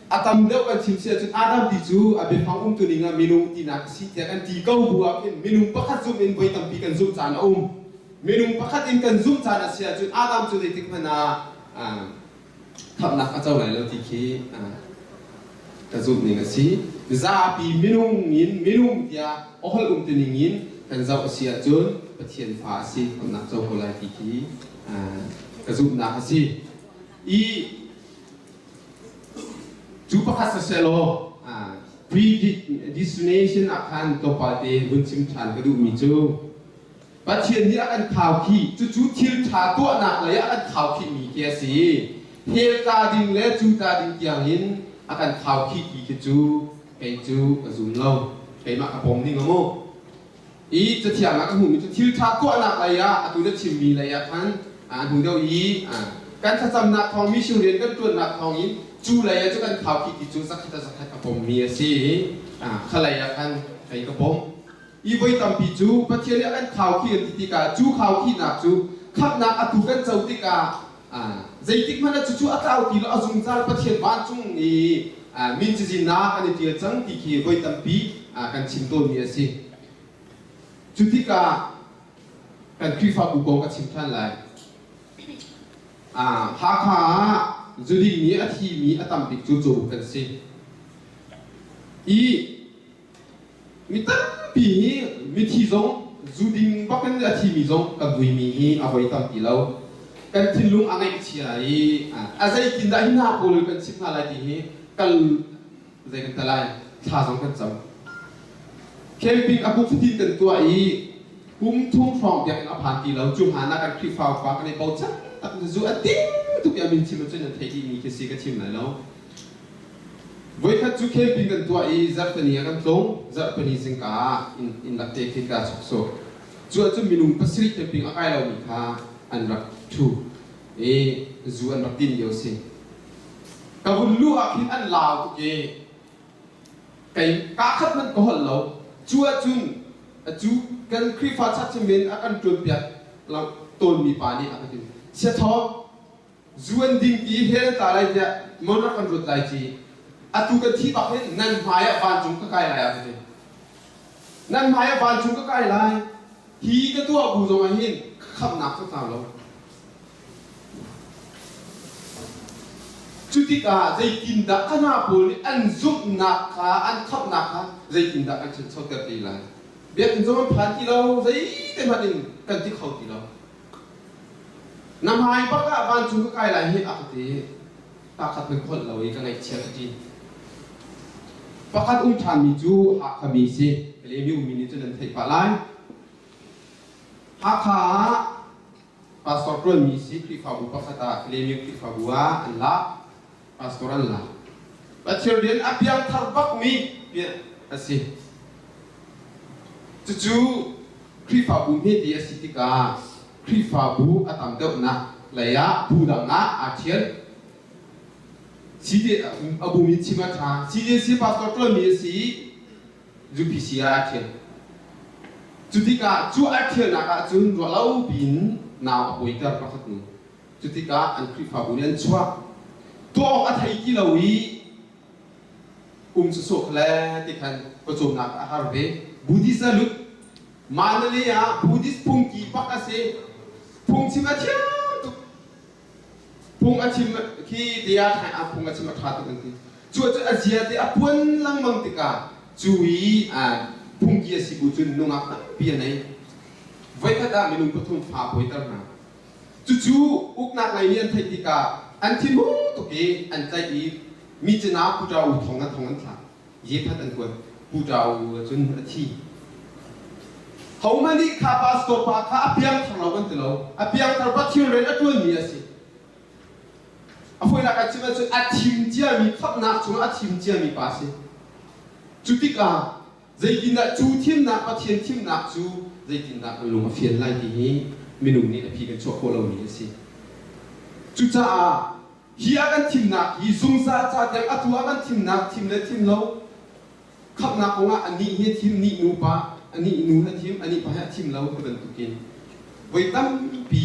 a tam deuh kan chim si ahcun Adam ti cu a biafang umtu ning ah minung tinak a si tiah kan ti ko bu ah khin minung pakhat zumh in voi tampi kan zumh caan a um. Minung pakhat in kan zumh caan a si ahcun Adam cu zeitik hmanh ah khamhnak a co lai lo ti khi ka zumh ning a si. Zapi minung in minung tiah a holh umtu ning in kan zoh a si ahcun Pathian fa a si khamhnak co ko lai ti khi ka zumhnak a si. I cu pakhat siselaw predestination ah khan tlawmpal te vun chim ṭhan ka duhmi cu Pathian nih a kan khaukhih cucu thil ṭha tuahnak lei ah a kan khaukhihmi khi a si. Hell tla ding le cu tla ding tiang in a kan khaukhih ti khi cu kei cu ka zum lo. Keimah ka pom ning a mu. I cathiang ah ka hmuhmi cu thil ṭha tuahnak lei ah atu na chimmi lei ah khan a hnu deuh i kan thlacamnak thawng mission rian kan ṭuannak thawng in cu lei ah cu kan khaukhih ti cu zakhat a zakhat ka pommi a si. Kha lei ah khan kei ka pom. I voi tampi cu Pathian nih a kan khaukhih an ti tikah cu khaukhihnak cu khamhnak atu kan co tikah zeitik hmanh ah cucu a tlau ti lo a zungzal Pathian vancung i min cazin ah kan i ṭial cang ti khi voi tampi kan chim tawnmi a si. Cu tikah kan Khrihfabu kong ka chim ṭhan lai. Hakha ah zuding nih a thimi a tam bik cu cawbuk kan si. I Mi tampi hi mithi zong zu ding bak in a thimi zong kan vuimi hi a voi tam ti lo. Kan thinlung a ngaihchia i a zeitindah hi hna pawl kan chimh hna lai ti hi kal zei kan ta lai thla zong kan cam. Camping a kum fatin kan tuah i kum thum hrawng biakinn a phan ti lo. Cu hlan ah kan Khrihfa upa kan i bochan tak zu a ding tuk i a min chim ahcun an theih dihmi khi si ka chim lai lo. Voikhat cu camping kan tuah i zarhpini ah kan tlung. Zarhpini zingka ah inn lak te khin kaa chok sawh. Cu ahcun minung pasarih camping a kai lomi kha an rak ṭhu i zu an rak din lio si. Ka vun luh ah khin an lau tuk i kei kaa khat hmanh ka holh lo. Cu ahcun cu kan Khrihfa church min a kan ṭuanpiak tawnmi pa nih a ka ti, Siathawng, Zu an ding ti hell ta lai tiah mon rak kan ruat lai ci. Atu kan thi bak hin nan hmai ah vancung ka kai lai ah ka ti. Nan hmai ah vancung ka kai lai. Hi ka tuah bu zong ah hin khamhnak ka tlau lo. Cu tikah zeitindah ka hna pawl nih an zumhnak kha an khamhnak kha zeitindah kan ṭhanchoter ti lai. Biakinn zong an phan ti lo, zeite hmanh in kan ti kho ti lo. Na hmai bak ah vancung ka kai lai hi a ka ti. Pakhat nan kholh lo i ka ngaihchia ka ti. Pakhat um ṭhanmi cu Hakha mi si. Kalemi ummi nih cun nan theih pah lai. Hakha ah pastor ṭuanmi si Khrihfabu pakhat ah Kalemi Khrihfabu ah an lak. Pastor an lak. Pathian rian a piangthar bakmi a si. Cucu Khrihfabu hmete a si tikah Khrihfabu a tam deuhnak lei ah bu dang ah aa ṭhial. CD a bu min chim a ṭha. CJC pastor ṭuanmi a si i UPC ah aa ṭhial. Cu tikah cu aa ṭhialnak ahcun ruahlo piin nau a pawiter pakhat nu. Cu tikah an Khrihfabu nih an chuah. Tuah awk a thei ti lo i um sawsawh le ti khan pawcawmnak a har ve. Buddhist a lut. Mandalay ah Buddhist phungki bak a si. Phungchim a thiam tuk. Phung a chim khi tia thai ah phung a chim a ṭha tuk an ti. Cu ahcun a zia te a puan lengmang tikah cu i phungki a si bu cun nungak tampi a nei. Voikhat ah minung pathum fa pawiter hna. Cucu uknak lei nih an theih tikah an thinhung tuk i an tlaih i Myitkyina Pu U thong an thong an thlak. Yephat an kuat. Pu U cun a thi. Hohmanh nih kha pastor pa kha a piangthar lo kan ti lo. A piangthar Pathian rian a ṭuanmi a si. A fawinak ah chim ahcun a thim ciami khamhnak chungah a thim ciami pa a si. Cu tikah Zeitindah cu thimnak Pathian thimnak cu zeitindah kan lung a fian lai ti hi minung nih a phi kan chuah khawh lomi a si. Cucaah hi ah kan thimnak hi zungzal ca tiang atu ah kan thimnak thim le thim lo khamhnak kongah anih hi a thim nih nu pa anih nu hi a thim anih pa hi a thim lo ti bantukin voi tampi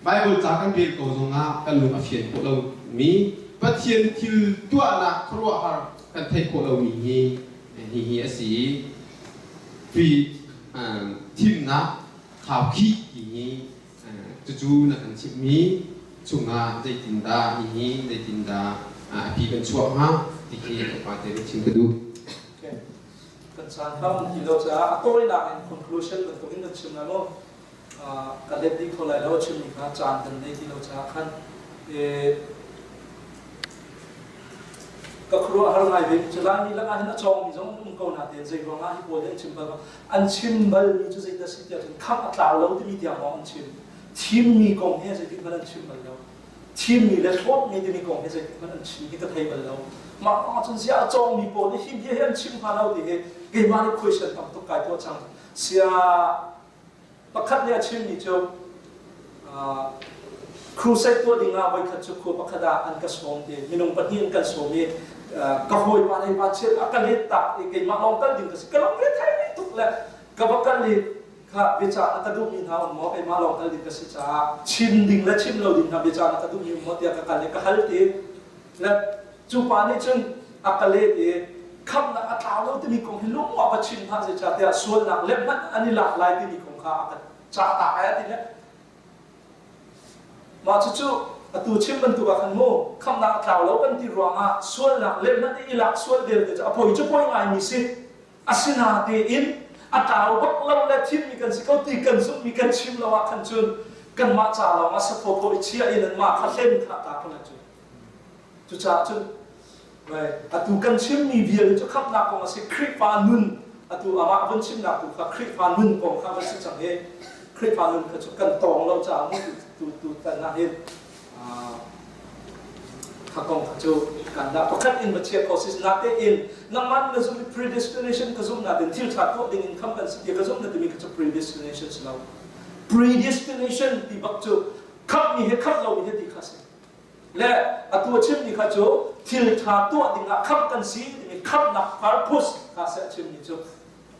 Bible ca kan rel ko zongah kan lung a fian khawh lomi Pathian thil tuahnak khuaruahhar kan theih khawh lomi hi hihi a si i tui thimnak khaukhih ti hi cucu na kan chimhmi chungah zeitindah hihi zeitindah a phi kan chuah hnga ti khi upa te chim ka duh. Okay. Kan caan kha um ti lo caah a tawinak in conclusion bantukin kan chim lai maw? Ka let dih kho lai lo chimmi kha caan kan nei ti lo caah khan ka khuaruahhar ngai ve cu Laimi lakah hin a cawngmi zong an um ko natein zei ruangah hi pawl hi an chim bal an chim balmi cu zeidah si tiah cun khamh a tlau lo timi tiang lawng an chim. Thimmi kong hi zeitik hmanh an chim bal lo. Thimmi le hlawtmi timi kong hi zeitik hmanh an chim hi ka thei bal lo. Mah kong ahcun ziah a cawngmi pawl nih hi bia hi an chim hnga lo ti hi keimah nih question tam tuk kai tuah cang. Sia Pakhat nih a chimmi cu crusade tuah ding ah voikhat cu khua pakhat ah an ka sawm ti minung pahnih an kan sawm i ka hawipa le pa chiat a ka let tak i keimah lawng kal ding ka si ka lung re thai tuk le ka va kal i kha biacah na ka duhmi hna um maw keimah lawng kal ding ka si caah chim ding le chim lo ding hna biacah na ka duhmi um maw tiah ka kal i ka hal ti le cu pa nih cun a ka let i khamhnak a tlau lo timi kong hi lung ah va chim hlah zeicahtiah sualnak le hmanh an i lak lai timi kong kha a ka cah ta ai a ti le mah cucu atu chim bantuk ah khan mu khamhnak a tlau lo kan ti ruangah sualnak le hmanh i lak sual del te cu a poi cu poi ngaimi si asinatein a tlau bak lo le thimmi kan si ko ti kan zumhmi kan chim lo ah khan cun kanmah ca lawng ah sathawthaw i chia in anmah kha hlen kha ta khun cun Cucaah cun atu kan chimmi vial cu khamhnak kong a si. Khrihfa nun atu amah vun chimnak tu kha Khrihfa nun kong kha va si cang i Khrihfa nun kha cu kan tawng lo caah mu tu tu tan ah hin kha kong kha cu kan dah pakhat in va chia kho si natein nangmah na zum i predestination ka zum natein thil ṭha tuah ding in kham kan si ti ka zum na timi kha cu predestination si lo. Predestination ti bak cu khamhmi he khamh lomi he ti kha si. Le atu a chimmi kha cu thil ṭha tuah dingah khamh kan si timi khamhnak purpose kha seh a chimmi cu.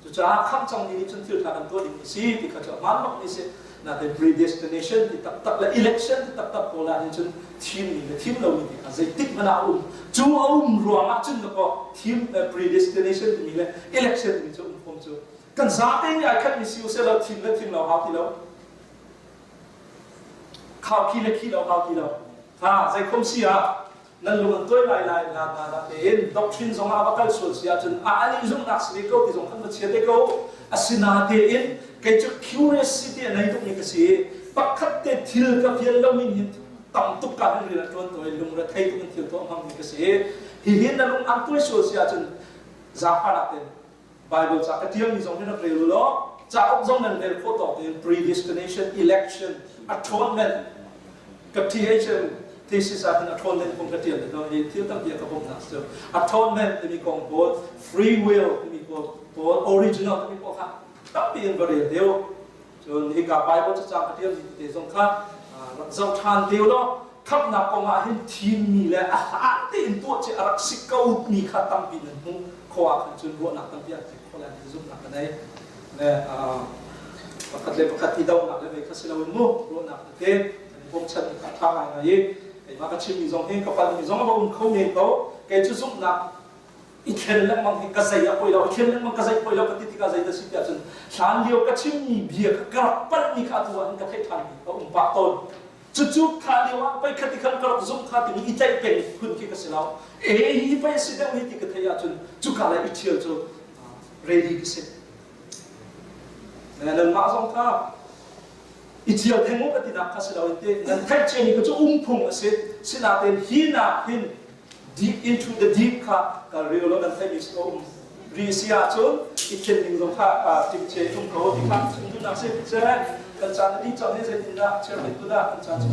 Cucaah khamh cangmi nih cun thil ṭha kan tuah dingmi si ti kha cu a hmaan bakmi si. Natin predestination ti taktak le election ti taktak pawl ah hin cun thimmi le thim lomi ti kha zeitik hmanh ah a um. Cu a um ruangah cun dakaw thim predestination timi le election timi cu um fom cu. Kan zate nih ai khatmi si usih law thim le thim lo hau ti lo. Khau khi le khi lo hau ti lo. Ha zeikhom si ah nan lung an tuai lai lai na na na tein doctrine zong ah va kal sual si ahcun a ani zumhnak si ve ko ti zong khan va chia te ko. Asina tein kei cu curiosity a nei tuk mi ka si. Pakhat te thil ka fian lo min hin tam tuk ka hin rian a tuan to i lungre thei tuk in thil tuah hmang mi ka si. Hi hin na lung an tuai sual si ahcun zaangfahnak tein Bible ca ka ṭialmi zong hi rak rel u law cauk zong nan rel khawh tawk tein predestination, election, atonement ka THM thesis ah hin atonement kong ka ṭial no hi thil tampi a ka bawmhnak cu atonement timi kong pawl free will timi pawl original timi pawl kha tampi in va rel deuh Cun hika Bible cacang ka ṭialmi tete zong kha rak zoh ṭhan te u law khamhnak kong ah hin thimmi le a hlaan tein tuah ci a rak si ko mi kha tampi nan hmuh khawh ah khan cun ruahnak tampi an pek khawh lai ti zumhnak ka nei. Le pakhat le pakhat i dohnak le vei kha si loin mu ruahnak tete kan i bawmchanmi kha a ṭha ngaingai i keimah ka chimmi zong hi ka palhmi zong a va um kho men ko. Kei cu zumhnak i thlen lengmang hi ka zei a poi lo i thlen lengmang ka zei poi lo ka ti tikah zei dah si tiah cun hlan lio ka chimmi bia kha ka rak palhmi kha atu ah hin ka theih ṭhanmi a um pah tawn. Cucu kha lio ah pei khati khan ka rak zumh kha timi i tlaih peng phun khi ka si lo. E hi pei a si deuh hi ti ka theih ahcun cuka lei i ṭhial cu ready ka si. Nanmah zong kha i ṭhial theng u ka tinak kha si lo in ti nan theih ciami kha cu umphung a si. Sinain hi nak hin deep into the deep kha kal rih lo nan theihmi si um ri si ahcun i thlen ding zong kha timhcia um ko ti kha chim duhnak si. Kan caan a dih cang hi zeitindah chairman tu dah kan caan cu.